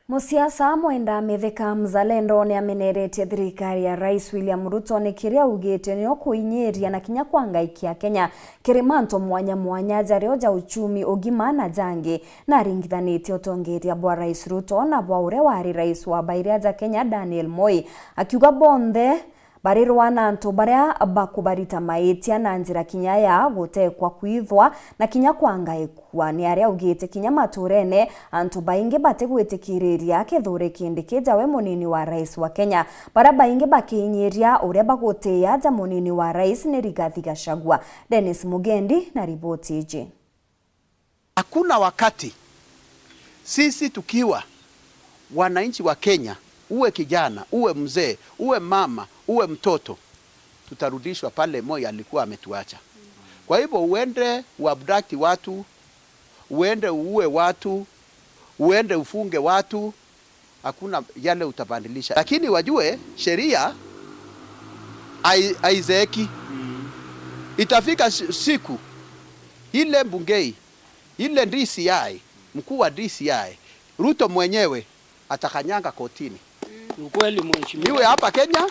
Musiasa Mwenda Mithika Mzalendo ni ameneretie thirikari ya Rais William Ruto ni kiria augite nio kuinyiria na kinya kwangaikia Kenya kiri mantu mwanya mwanya jario ja uchumi, ugima na jangi, na aringithanitie utongeria bwa Rais Ruto na bwa uria wari rais wa bairi aja Kenya Daniel Moi, akiuga bonthe barirwa na antu baria bakubarita maitia na njira kinya ya gutekwa kwithwa na kinya kwangaikua. Ni aria augite kinya maturene antu baingi batigwitikiriria Kithure Kindiki jawe munini wa rais wa Kenya, baria baingi bakiinyiria uria bagutia ja munini wa rais ni Rigathi Gachagua. Dennis Mugendi na riboti iji. Hakuna wakati sisi tukiwa wananchi wa Kenya, uwe kijana, uwe mzee, uwe mama, uwe mtoto, tutarudishwa pale Moi alikuwa ametuacha. Kwa hivyo uende uabduct watu, uende uue watu, uende ufunge watu, hakuna yale utabadilisha. Lakini wajue sheria hai-, haizeeki. Itafika si-, siku ile Bungei, ile D C I, mkuu wa D C I, Ruto mwenyewe atakanyanga kotini. Ni ukweli, mheshimiwa. Iwe hapa Kenya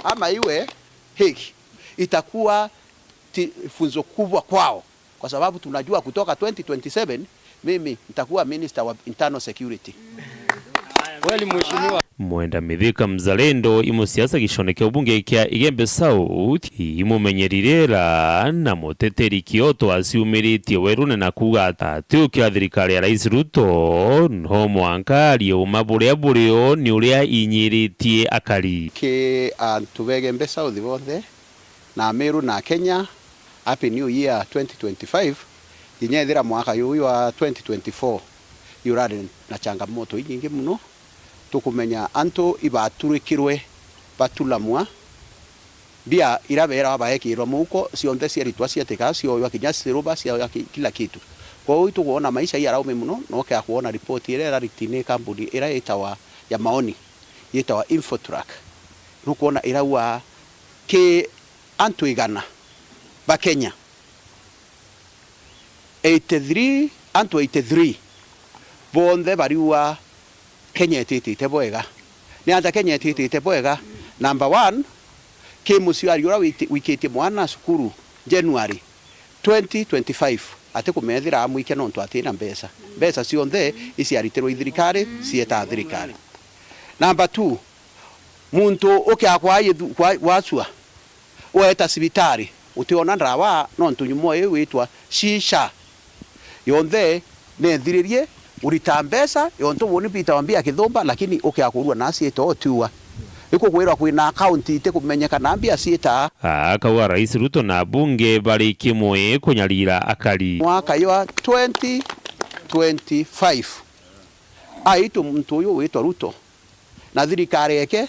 ama iwe Hague, itakuwa ti-, funzo kubwa kwao, kwa sababu tunajua kutoka twenty twenty-seven mimi nitakuwa minister wa internal security. Kweli, mheshimiwa. Mwenda Mithika Mzalendo i musiasa gicone kia ubunge kia Igembe South, i mumenyeri rira na muteteri kioto aciumiritie werune na kuuga ati ati ukia thirikari ya Rais Ruto no mwanka arie uma buria burio ni uria inyiritie akari. Ki antu ba Igembe South bonthe, na Meru na Kenya, Happy New Year twenty twenty-five. Kinya ethira mwaka juju jwa twenty twenty-four jurari na changamoto inyingi muno, tukumenya antu ibaturikirwe, batulamwa, mbia ira beerawa baekirwa muuko cionthe ciaritwa ciatika, cioywa kinya silver, cioywa ki-, kila kitu. Kwou itukwona maisha i araumi muno, na ukea kwona ripoti iria irariti ni kambuni ira itawa ya maoni, yitawa Infotrack. Nukwona irauga ki antu igana ba Kenya, eighty-three, antu eighty-three bonthe bariua Kenya ititite bwega. Ni ata Kenya ititite bwega? Number one, ki muciari uria witi-, wikitie mwana cukuru January twenty twenty-five, atikumethira amwikia nontu atina mbeca. Mbeca cionthe iciaritirwe i thirikari, cieta thirikari. Number two, muntu ukia kwa yithu-, kwa, gwacua, weeta cibitari, Utiona ndawa nontu nyumo iu witwa shisha. Yonthe nethiririe urita mbeca, yontu buni bitawa mbia kithumba, lakini ukiakurua na ciita utiua. Ikukwirwa kwina account itikumenyekana mbia ciita. Akauga Rais Ruto na abunge bari kimwe kunyarira akari. Mwaka jwa twenty twenty-five, aitu muntu uyu witwa Ruto na thirikari yake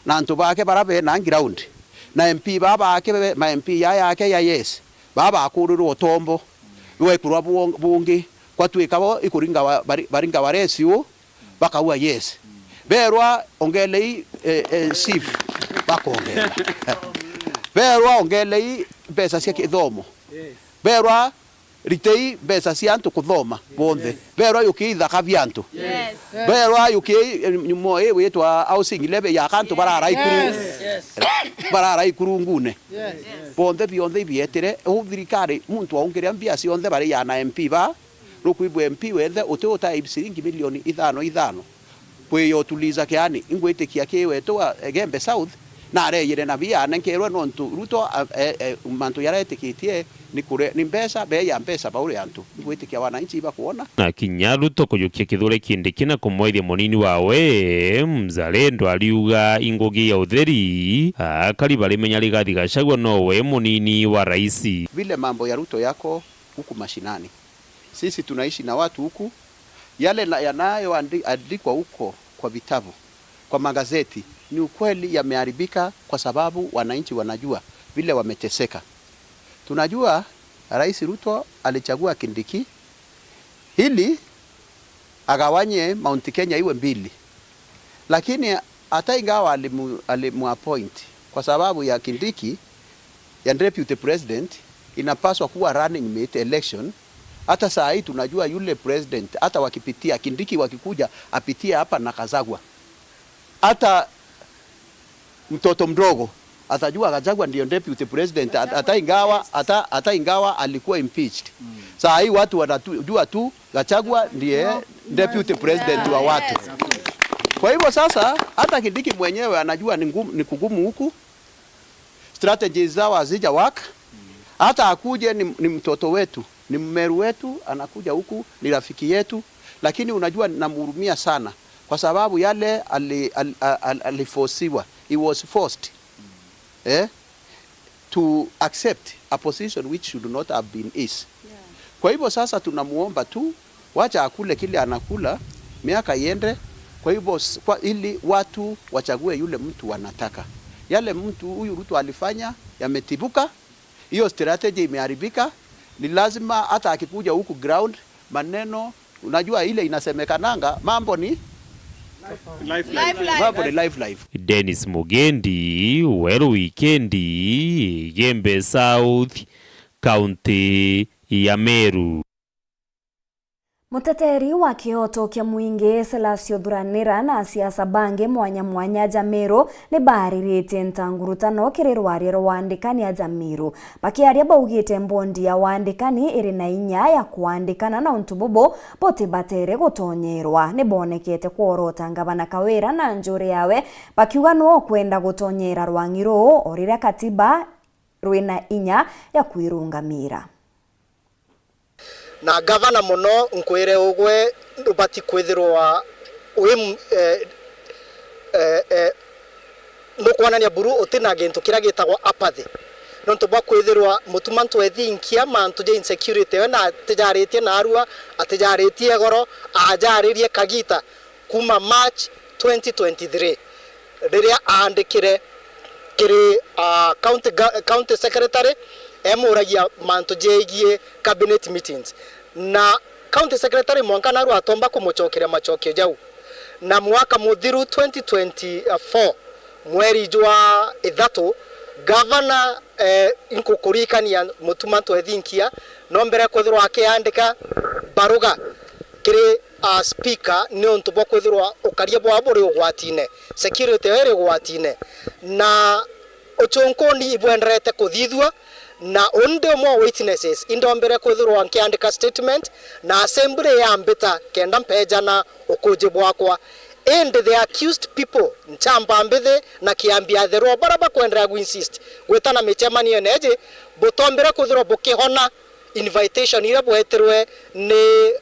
na antu bake bara bena ground na M P baa bake, ma M P ya yake ya yes, baa bakurirwa utombo, bwekurwa bu-, bungi, kwatwika bo ikuringa wa-, bari-, baringa waresi u, bakaua yes. Berwa ongelei, eh, eh, chief, bakongera. Berwa ongelei mbeca cia kithomo. Berwa ritei mbeca cia antu kuthoma bonthe. Berwa yukiei ithaka bia antu. Berwa yukiei, eh, nyumo ii witwa housing levy ya antu barara ikuru-, barara ikurungune. Bonthe bionthe ibietire. Uu thirikari muntu aungiria mbia cionthe bari ya na M P ba, rukwibwa M P wenthe uti utai ciringi milioni ithano ithano. Kwi yo tuliza kiani, ingwitikia ki wetu wa Gembe South, na areyire na bia anenkerwe nontu Ruto, a, e, e, mantu jaria etikitie ni kure, ni mbeca, bei ya mbeca bauri antu. Ingwitikia wananchi ibakwona. Na kinya Ruto kujukia kithure Kindiki na kumwethia munini wawe, Mzalendo ariuga ingugi ya utheri, akari barimenya Rigathi Gachagua nowe munini wa raisi. Vile mambo ya Ruto yako huku mashinani. Sisi tunaishi na watu huku. Yale na-, yanayoandi-, andikwa huko kwa vitabu, kwa magazeti, ni ukweli, yameharibika kwa sababu wananchi wanajua vile wameteseka. Tunajua Rais Ruto alichagua Kindiki ili agawanye Mount Kenya iwe mbili. Lakini hata ingawa alimu-, alimuappoint kwa sababu ya Kindiki ya deputy president, inapaswa kuwa running mate election. Hata saa hii tunajua yule president, hata wakipitia, Kindiki wakikuja apitie hapa na Gachagua. Hata mtoto mdogo atajua Gachagua ndio deputy president, hat-, hata ingawa, hata, hata ingawa alikuwa impeached. Saa hii watu wanajua tu Gachagua ndiye deputy president wa watu. Kwa hivyo sasa, hata Kindiki mwenyewe anajua ni ngumu, ni kugumu huku, strategies zao hazija work. Hata akuje ni, ni mtoto wetu, ni Mmeru wetu, anakuja huku, ni rafiki yetu, lakini unajua namhurumia sana kwa sababu yale ali-, al-, al-, al-, alifosiwa, he was forced, eh, to accept a position which should not have been his. Yeah. Kwa hivyo sasa tunamuomba tu, wacha akule kile anakula, miaka iende. Kwa hivyo s-, kwa, ili watu wachague yule mtu wanataka. Yale mtu huyu Ruto alifanya yametibuka, hiyo strategy imeharibika. Ni lazima hata akikuja huku ground, maneno, unajua ile inasemekananga, mambo ni life, life. Mambo ni life, life. Dennis Mugendi, Weru Wikendi, Igembe South, County ya Meru. Muteteri wa kioto kia mwingi Silas Uthuranira na asiasa bangi mwanya mwanya aja Meru ni baariritie ntangurutano kiri rwaria rwa aandikani aja Meru. Bakiaria baugite mbondi ya waandikani iri na inya ya kwaandikana na untu bubu butibatere gutonyerwa. Ni boonekete kworota ngavana Kawira na njuri yawe bakiuga no kwenda gutonyera rwang'i ruu o riria katiba rwina inya ya kwirungamira. Na gavana mono nkwire ugwe ndubati kwithirwa wi m-, eh, eh, eh, nukwonania buru uti na gintu kiria gitagwa apathy. Nontu bwa kwithirwa Mutuma Ntwethinkia mantu ja insecurity we na atijaritie narua, atijaritie goro, ajaririe kagita, kuma March twenty twenty-three, riria aandikire kiri, ah, county ga-, county secretary, emuragia mantu jegie cabinet meetings. Na county secretary mwanka narua atomba kumucokeria macokio jau. Na mwaka muthiru twenty twenty-four, mweri jwa ithatu, gavana, eh, inkukuririkania Mutuma Ntwethinkia, no mbere kwithirwa akiandika baruga kiri, ah, speaker, ni untu bwa kwithirwa ukaria bwao buri ugwatine, security yao iri ugwatine, na ucunkuni ibwenderete kuthithua, na uni ndi umwe wa witnesses, indombere kwithirwa nkiandika statement, na assembly yambita kenda mpejana ukuji bwakwa. Indi the accused people, nchamba mbithi na kiambi atheru, o baria bakwenderea gu insist gwitana micemanio neji, butombire kwithirwa bukihona invitation iria bwetirwe ni,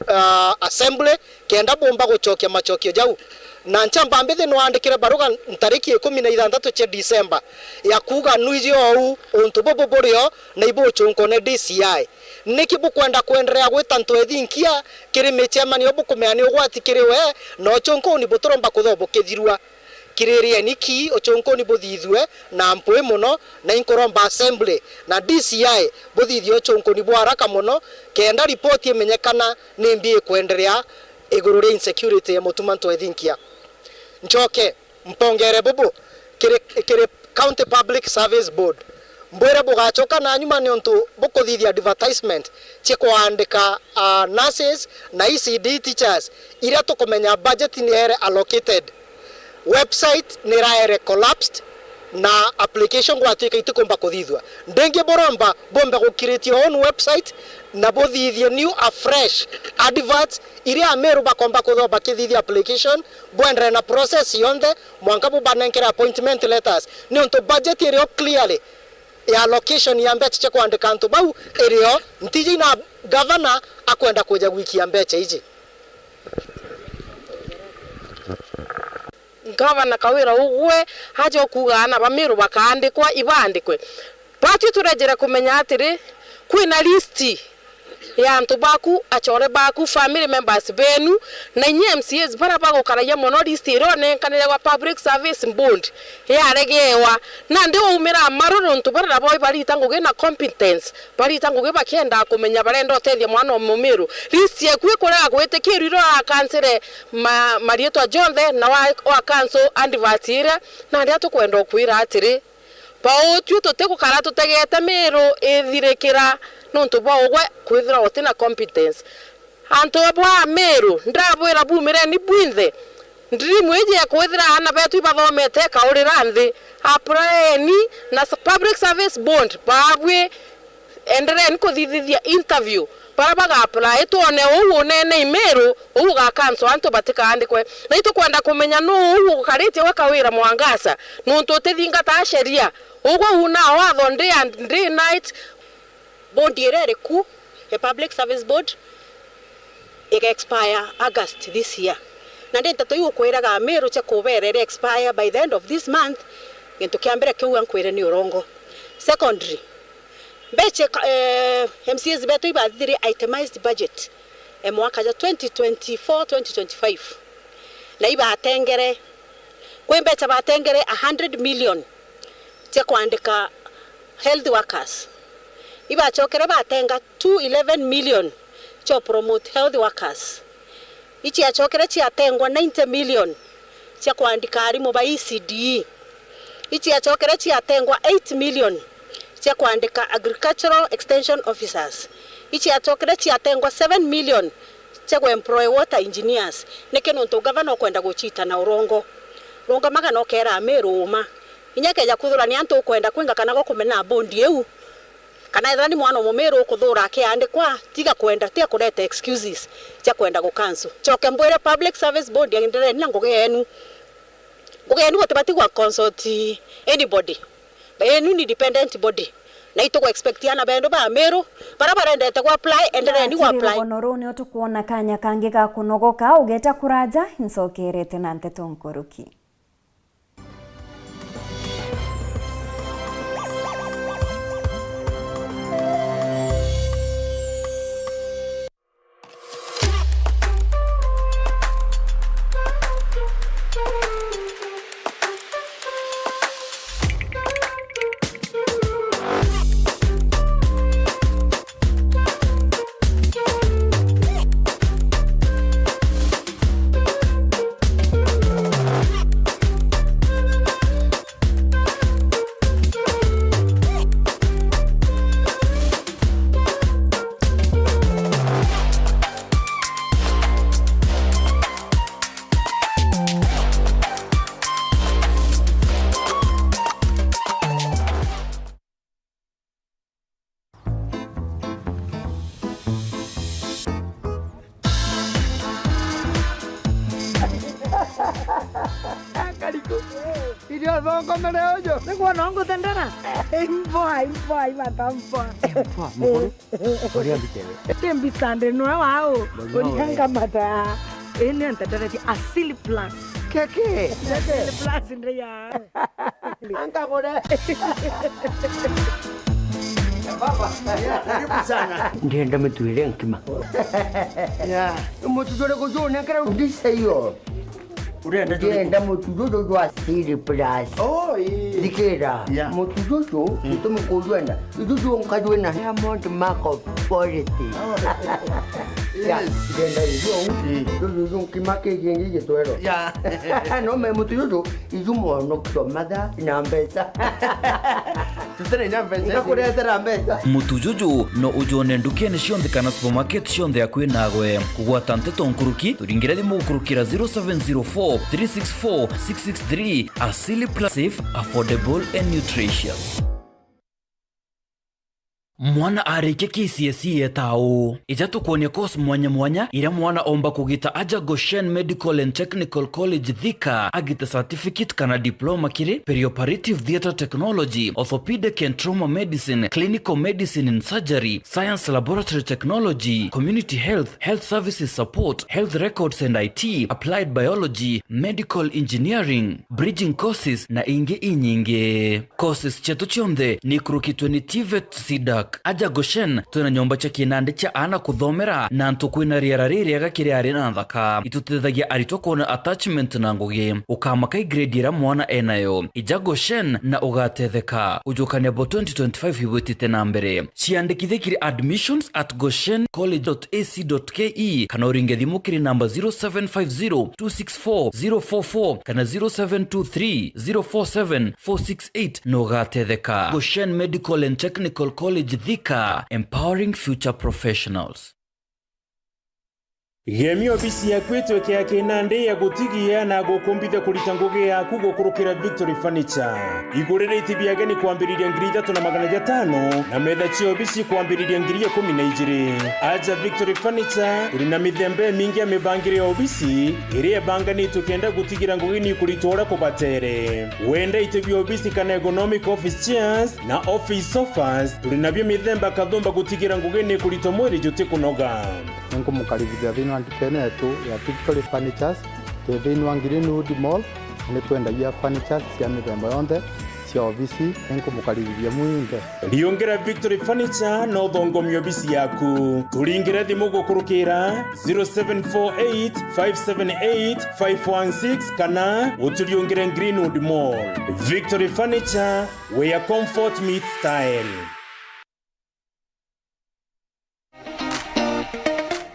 ah, assembly, kenda bumba gucokia macokio jau. Na nchamba mbithi nwandikire baruga ntariki ikumi na ithanthatu cia December ya kuuga nwiji ou untu bubu burio na ibucunkwa ni D C I. Niki bukwenda kwenderea gwita ntwethinkia kiri micemanio bukumenya ni ugwati kiri we na ucunkuni buturomba kuthoo bukithirua? Kiririeni ki ucunkuni buthithue na mpwi mono, na inkuromba assembly na D C I buthithie ucunkuni bwa haraka mono, kenda ripoti imenyekana ni mbi ikwenderea iguru ria insecurity ya Mutuma Ntwethinkia. Ncoke mpongere bubu kiri, kiri County Public Service Board. Mbwire bugacoka na nyuma niuntu bukuthithia advertisement cia kwandika, ah, nurses na E C D teachers iria tukumenya budget ni ere allocated. Website ni iraere collapsed na application gwatuika itikumba kuthithua. Ndingi buromba bumbe gu create your own website na buthithie new afresh adverts iria Ameru bakomba kuthoo bakithithia application, bwendere na process yonthe, mwanka bubanenkere appointment letters, niuntu budget irio clearly ya allocation ya mbecha cia kwandika antu bau irio ntiji na governor akwenda kuja gwikia mbecha iji. Gavana Kawira ugwe aja ukuuga aana ba Meru bakaandikwa, ibaandikwe. Batwi turejere kumenya atiri, kwina list ya antu baku, achore baku, family members benu, na inyie M C As baria bagukaragia mono, list iria onenkanire gwa Public Service Board yaregewa. Nandi waumira maru niuntu baria nabo ibarita ngugi na competence, barita ngugi bakienda kumenya barenda utethia mwana o Mumiru. List yeku ikurega gwitikirua iria wakansire ma-, marietwa jonthe na wa-, wakanso advert iria, nandi atukwenda ukwira atiri, Bautwi tutigukara tutegete Miru ithirikira niuntu bwa ugwe kwithira utina competence. Antu bwa Miru, ndabwira bumireni bwinthe. Dream iji ya kwithira aana betu ibathomete ikaurira nthi. Applyeni na s-, Public Service Board, babwi endereni kuthithithia interview. Baria baga apply, twone uu unene i Miru, uu ugakanso antu batikaandikwe. Na itukwenda kumenya nuu uu ukaritie we Kawira Mwangaza, nuntu utithingataa sheria. Ugwe uunaa watho day and day night. Board iria iri ku, a Public Service Board, iga expire August this year. Na ndi nteto iu ukwiraga Miru cia kubera iri expire by the end of this month, gintu kia mbere kiu ankwire ni urongo. Secondly, mbecha, eh, M C As betu ibathithirie itemized budget, eh, mwaka ja twenty twenty-four, twenty twenty-five. Na ibatengere, kwi mbecha batengere a hundred million cia kwandika health workers. Ibachokere batenga two eleven million cia promote health workers. Ichiachokere chiatengwa ninety million cia kwandika arimu ba E C D E. Ichiachokere chiatengwa eight million cia kwandika agricultural extension officers. Ichiachokere chiatengwa seven million cia kuemploy water engineers. Niki? Nontu gavana ukwenda guchita na urongo. Rungamaga na ukeera Amiru uma. Inya keja kwithirwa ni antu ukwenda kwinga kana gukumena bondi iu, kana ethira ni mwana umumiru ukuthura akiandikwa, tiga kwenda, tiga kureta excuses cia kwenda gucancel. Choke mbwire Public Service Board, endereni na ngugi yenu. Ngugi yenu gutibati gwa consult anybody. Yenu ni independent body. Na itugu expect ana bendu ba Amiru, bara barendete gu apply, endereni gu apply. Rugono ruu nio tukwona kanya kangi ga kunogoka, ugeta kuraja, ncokerete na nteto nkuruki. Irio thoko mere uju. Niguo no nguthendera. Imboa, imboa, imata mboa. Imboa, muguru. Uria mbitewe. Ti mbisa ndi nwe wao. Mboa urianga mata. Ini ntenderetie Asili Plus. Keke. Asili Plus ndi ya. Ankagure. Baba, karibu sana. Ndienda mituire nkima. Ya. Mutu jore kujone kara ndisa iyo. Urenda jore. Ndienda mutu juju jwa Asili Plus. Oh, ii. Thikira. Ya. Mutu juju, mm, gitumi kujwenda. Juju nkajwena Diamond Mark of Quality. Oh. Ya, yes. Ndienda iyo. Mm. Juju, juju nkima kiki ngi gitwero. Ya. No me mutu juju, iju mwanokio matha na mbeca. Tutire na mbeca. Ngakuretera mbeca. Mutu juju no ujone ndukene cionthe kana supermarket cionthe akui nagwe. Kugwata nteto nkuruki, turingire thimu gukurukira zero seven zero four, three six four, six six three. Asili Plus, safe, affordable and nutritious. Mwana arikia K C S E etaa uu? Ija tukwonie course mwanya mwanya iria mwana omba kugita aja Goshen Medical and Technical College Thika, agite certificate kana diploma kiri perioperative theatre technology, orthopedic and trauma medicine, clinical medicine and surgery, science laboratory technology, community health, health services support, health records and I T, applied biology, medical engineering, bridging courses na ingi inyingi. Courses cietu cionthe ni ikurukitwe ni TVET, CDAC. Aja Goshen, twina nyomba cia kinandi cia aana kuthomera na antu kwina riera ririega kiri ari na nthaka. Itutethagia aritwa kwona attachment na ngugi. Ukamaka i grade iria mwana enayo. Ija Goshen na ugatetheka. Ujukania bo twenty twenty-five ibwitite na mbere. Ciandikithie kiri admissions at goshen college dot A C dot K E kana uringe thimu kiri namba zero seven five zero two six four zero four four kana zero seven two three zero four seven four six eight na ugatetheka. Goshen Medical and Technical College Thika, empowering future professionals. Gemia obisi yaku itwike ya kinandi ya gutigia na gukumbithia kurita ngugi yaku gukurukira Victory Furniture. Igurire iti bia ageni kwambiriria ngiri ithatu na magana jatano na metha cia obisi kwambiriria ngiri ikumi na ijiri. Aja Victory Furniture, turi na mithemba imingi ya mibangire ya obisi iria ibanganitwe kenda gutigira ngugi ni ikuritwa uria kubatere. Wenda iti bia obisi kana ergonomic office chairs na office sofas, turi nabio mithemba kathumba gutigira ngugi ni ikuritwa mwiri jutikunoga. Ninkumukaribithia thiini wa ndukene yetu ya Victory Furnitures. Twi thiini wa Greenwood Mall, na nitwendagia furnitures cia mithemba yonthe cia obisi. Ninkumukaribithia mwinthe. Riungira Victory Furniture na uthongomie obisi yaku. Turingire thimu gukurukira zero seven four eight five seven eight five one six kana uturiungire Greenwood Mall. Victory Furniture, where comfort meets style.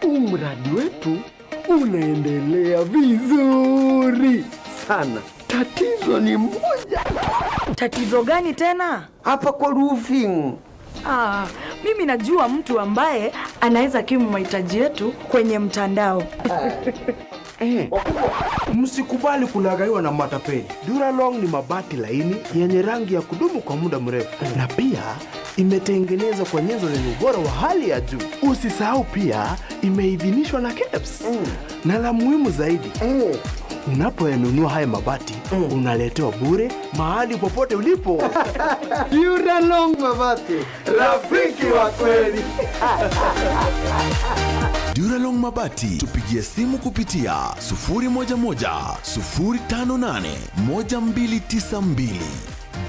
Huu mradi wetu unaendelea vizuri sana. Tatizo ni moja. Tatizo gani tena? Hapa kwa roofing. Ah, mimi najua mtu ambaye anaweza kimu mahitaji yetu kwenye mtandao. Eh. Msikubali kulaghaiwa na matapeli. Duralong ni mabati laini yenye rangi ya kudumu kwa muda mrefu, na pia imetengenezwa kwa nyenzo zenye ubora wa hali ya juu. Usisahau pia imeidhinishwa na kebs. Mm. Na la muhimu zaidi, mm, unapoyanunua haya mabati, mm, unaletewa bure mahali popote ulipo. Duralong Mabati. Rafiki wa kweli. Duralong Mabati, tupigie simu kupitia sufuri moja moja, sufuri tano nane, moja mbili tisa mbili.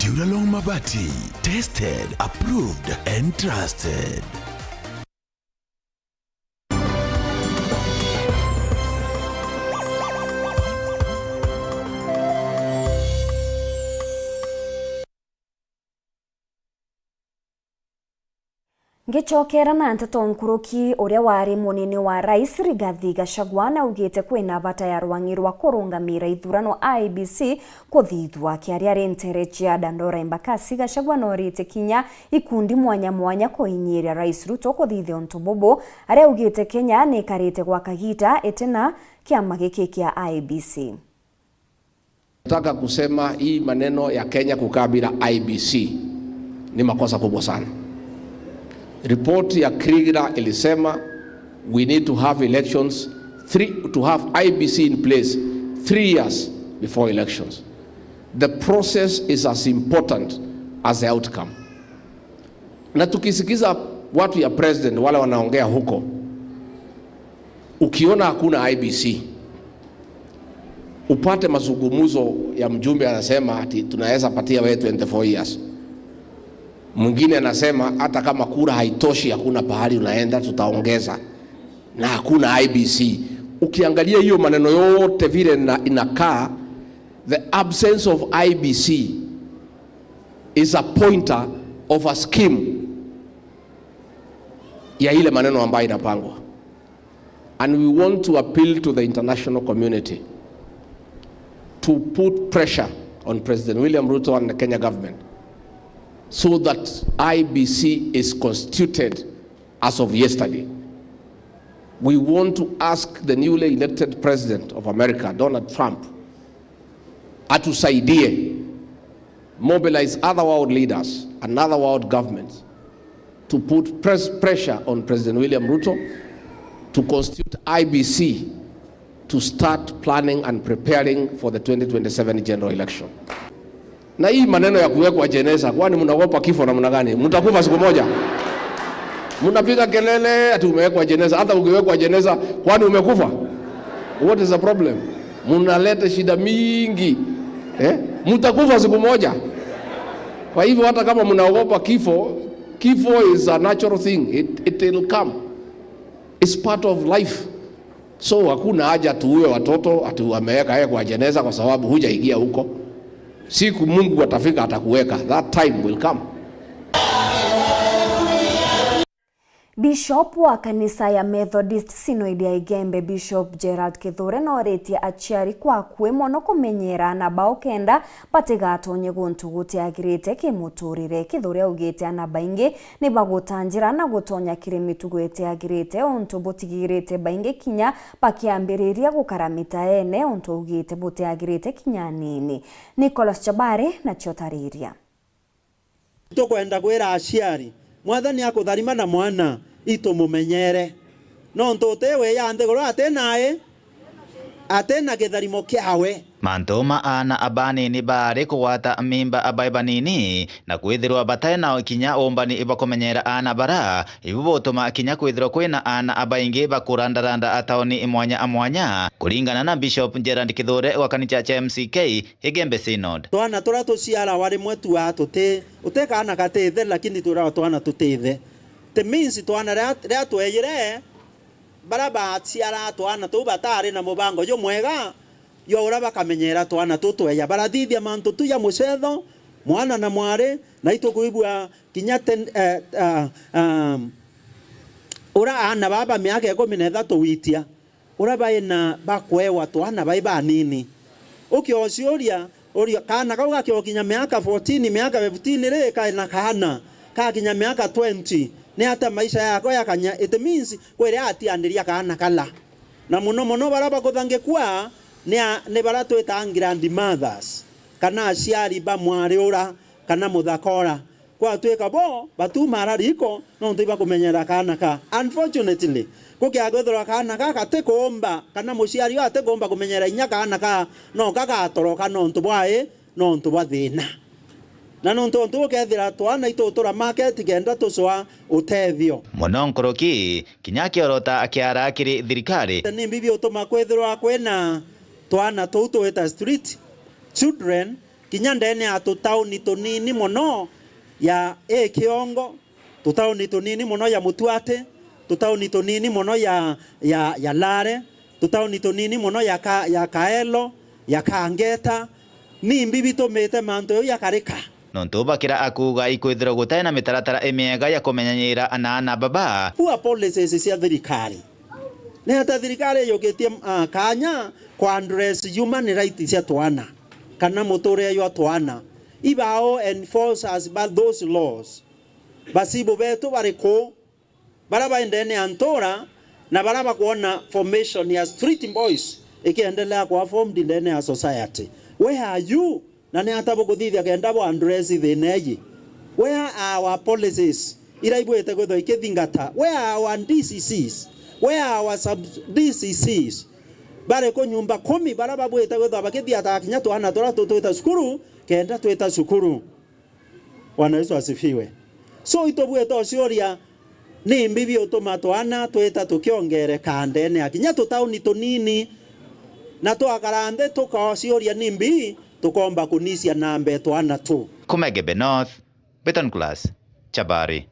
Duralong Mabati, tested, approved and trusted. Ngicokera na nteto nkuruki, uria wari munini wa rais Rigathi Gachagua naugite kwina bata ya rwang'i rwa kurungamira ithurano I E B C kuthithua. Akiaria ari nteere cia Dandora Embakasi, Gachagua norite kinya ikundi mwanya mwanya kuinyiria Rais Ruto kuthithia untu bubu, aria augite Kenya nikarite gwa kagiita itina kiama giki kia I E B C. Nataka kusema hii maneno ya Kenya kukaa bila I E B C ni makosa kubwa sana. Ripoti ya Kriegler ilisema we need to have elections three, to have I E B C in place three years before elections. The process is as important as the outcome. Na tukisikiza watu ya president wale wanaongea huko, ukiona hakuna I B C, upate mazungumzo ya mjumbe anasema ati tunaweza patia wewe twenty-four years. Mwingine anasema hata kama kura haitoshi, hakuna pahali unaenda, tutaongeza. Na hakuna I B C. Ukiangalia hiyo maneno yote vile ina-, inakaa, the absence of I B C is a pointer of a scheme ya ile maneno ambayo inapangwa. And we want to appeal to the international community to put pressure on President William Ruto and the Kenya government so that I B C is constituted as of yesterday. We want to ask the newly elected president of America, Donald Trump, atusaidie mobilize other world leaders and other world governments to put press pressure on President William Ruto to constitute I B C to start planning and preparing for the twenty twenty-seven general election. Na hii maneno ya kuwekwa jeneza, kwani mnaogopa kifo namna gani? Mtakufa siku moja. Mnapiga kelele ati umewekwa jeneza. Hata ukiwekwa jeneza, kwani umekufa? What is the problem? Mnaleta shida mingi. Eh? Mtakufa siku moja. Kwa hivyo hata kama mnaogopa kifo, kifo is a natural thing. It, it will come. It's part of life. So hakuna haja tuue watoto ati wameweka yeye kwa jeneza kwa sababu hujaingia huko. Siku Mungu atafika atakuweka. That time will come. Bishop wa kanisa ya Methodist Synod ya Igembe, Bishop Gerald Kithure, noritie aciari kwa akui mono kumenyera aana bao kenda batigatonye guntu gutiagirite kimuturire. Kithure augite aana baingi ni bagutanjira na gutonya kiri mitugo itiagirite, untu butigirite baingi kinya bakiambiriria gukara mitaene, untu augite butiagirite kinya anini. Nicholas Chabari nacio tariria. Tukwenda kwira aciari, Mwathani akutharima na mwana, itumumenyere. Nontu uti wiya nthiguru ati nae, ati na kitharimo kiawe. Mantu ma aana abanini baari kugwata mimba bai banini, na kwithirwa batai na kinya uumbani bwa kumenyera aana bara, ibu butuma kinya kwithirwa kwina aana baingi bakurandaranda ataoni mwanya mwanya, kuringana na Bishop Gerald Kithure wa kanisa cha M C K Igembe Synod. Twana turia tuciarawa rimwe tuaa tuti, uti kaana katithe, lakini twirawa twana tutithe. It means twana riria, riria tweyire, baria baciaraa twana tuu bataari na mubango jumwega jwa uria bakamenyera twana tuu tweya. Barathithia mantu tu ja mucetho, mwana na mwari, na itukwigua kinya ten, eh, ah, ah, uria aana baa ba miaka ikumi na ithatu witia, uria baina bakwewa twana bai banini. Ukiociuria, uria kaana kau gakiokinya miaka fourteen, miaka fifteen ri, kaina kaana, kakinya miaka twenty, ni atia maisha yako yakanya? It means kwiri atiandiria kaana kala. Na mono mono baria bakuthangikua ni a, ni baria twitaa grandmothers, kana aciari ba mwari ura, kana muthaka ura. Kwatwika bo batumaara riiko nontu ibakumenyera kaana ka. Unfortunately, gukiaga kwithirwa kaana ka gatikuumba, kana muciari uu atikuumba kumenyera inya kaana ka, no kagatoroka nontu bwa i, nontu bwa thiina. Na nontu untu ukethira twana itutura market kenda tucwa utethio. Mono nkuruki, kinya akiorota akiara kiri thirikari. Ni mbibi utuma kwithirwa kwina twana tuu twita street children, kinya ndene ya tutauni tunini mono ya i Kiongo, tutauni tunini mono ya Mutuati, tutauni tunini mono ya, ya, ya Lare, tutauni tunini mono ya, ka, ya Kaelo, ya Kangeta, ni mbibi tumite mantu jau jakarika. Nontu bakira akuuga ikwithirwa gutai na mitaratara imiega ya kumenyanyira anaana baba. Poor policies cia thirikari. Ni ata thirikari yukitie, ah, kanya kwa address human rights cia twana, kana muturire jwa twana? Ibao enforcers ba those laws? Bacibu betu bari ku? Baria bai ndene ya ntura na baria bakwona formation ya street boys ikiendelea kwa formed ndene ya society. Where are you? Na ni ata bukuthithia kenda bu address thina iji? Where are our policies iria ibuite kwithwa ikithingata? Where are our D C Cs? Where are our sub D C Cs? Bari ku nyumba kumi baria babwite kwithirwa bakithiataga kinya twana turia tutwita cukuru, kenda twita cukuru. Bwana Yesu asifiwe. So, itubwite uciuria, nimbi biutuma twana twita tukiongereka ndene ya kinya tutauni tunini, na twakara nthi tukaciuria nimbi tukomba kunisia na mbere twana tu. Kuma Igembe North, Beton Class, Chabari.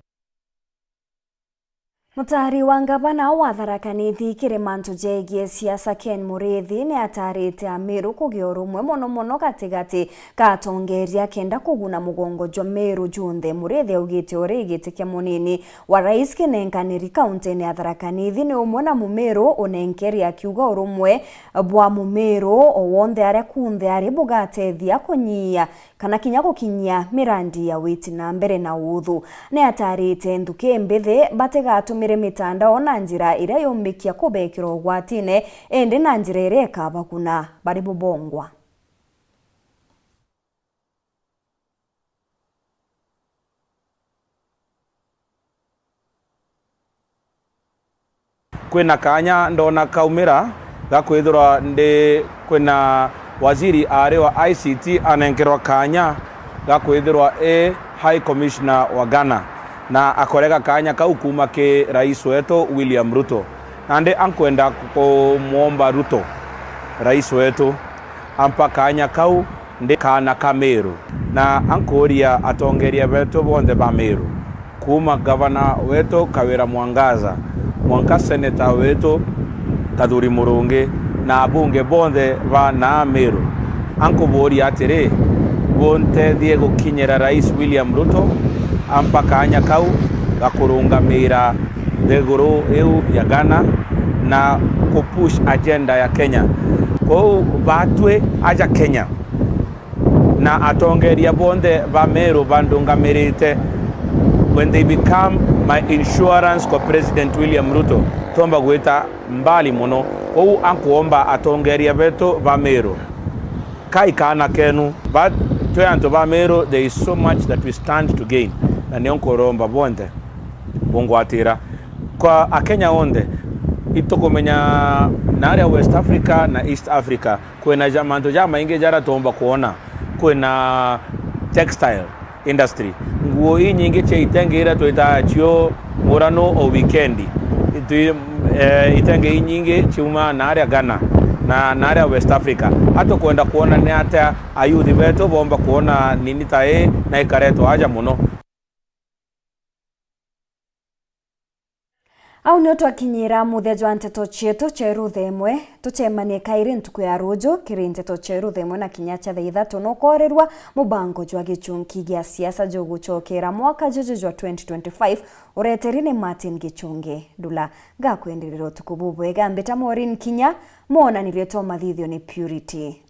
Mutaari wa ngavana wa Tharaka Nithi kiri mantu jegie siasa, Ken Muriithi, ni ataarite Amiru kugia urumwe mono mono gatigati ka atongeria kenda kuguna mugongo jwa Miru junthe. Muriithi augite uri giti kia munini wa rais kinenkaniri kauntine ya Tharaka Nithi ni umwe na Mumiru unenkeri, akiuga urumwe bwa Mumiru o wonthe aria kunthe ari bugatethia kunyia kana kinya gukinyia mirandi ya witi na mbere na uthu. Ni ataarite nthuki mbithi batigatumire mitandao na njira iria yumbikia kubekira ugwatine, indi na njira iria ikabaguna bari bubongwa. Kwina kaanya ndona kaumira ga kwithirwa ndi, kwina waziri aari wa I C T anenkerwa kaanya ga kwithirwa e High Commissioner wa Ghana, na akorega kaanya kau kuuma ki rais wetu William Ruto. Nandi ankwenda kumwomba Ruto, rais wetu, ampa kaanya kau ndi kaana ka Miru, na ankuuria atongeria betu bonthe ba Miru, kuuma gavana wetu Kawira Mwangaza, mwanka seneta wetu Kathuri Murungi, na abunge bonthe ba naa Miru, ankubuuria atiri, buntethie gukinyira Rais William Ruto, ampa kaanya kau ga kurungamira nthiguru iu ya Ghana na kupush agenda ya Kenya. Kwou batwi aja Kenya na atongeria bonthe ba Meru bandungamirite, when they become my insurance kwa President William Ruto, tomba gwita mbali mono. Kwou ankuomba atongeria betu ba Meru, kai kaana kenu, ba, twi antu ba Meru, there is so much that we stand to gain, na nio nkuromba bonthe bungwatira. Kwa Akenya onthe, itukumenya naaria West Africa na East Africa, kwina ja, mantu jamaingi jaria tuumba kwona. Kwina textile industry, nguo inyingi cia itenge iria twitaa cio murano o weekend. Itwi-, eh, itenge inyingi ciumaa naaria Ghana na naaria West Africa. Atukwenda kwona ni atia ayuthi betu boomba kwona nini ta ii na ikaretwa aja mono. Au nio twakinyira muthia jwa nteto cietu cia irutha imwe. Tucemanie kairi ntuku ya ruju kiri nteto cia irutha imwe na kinya cia thaa ithatu, na ukoorerua mubango jwa gichunki gia siasa jugucokera mwaka juju jwa twenty twenty-five, ureteri ni Martin Gichungi Ndula. Ngakwenderera utuku bubwega, mbita Maureen Kinya, mwonanirie twa mathithio ni Purity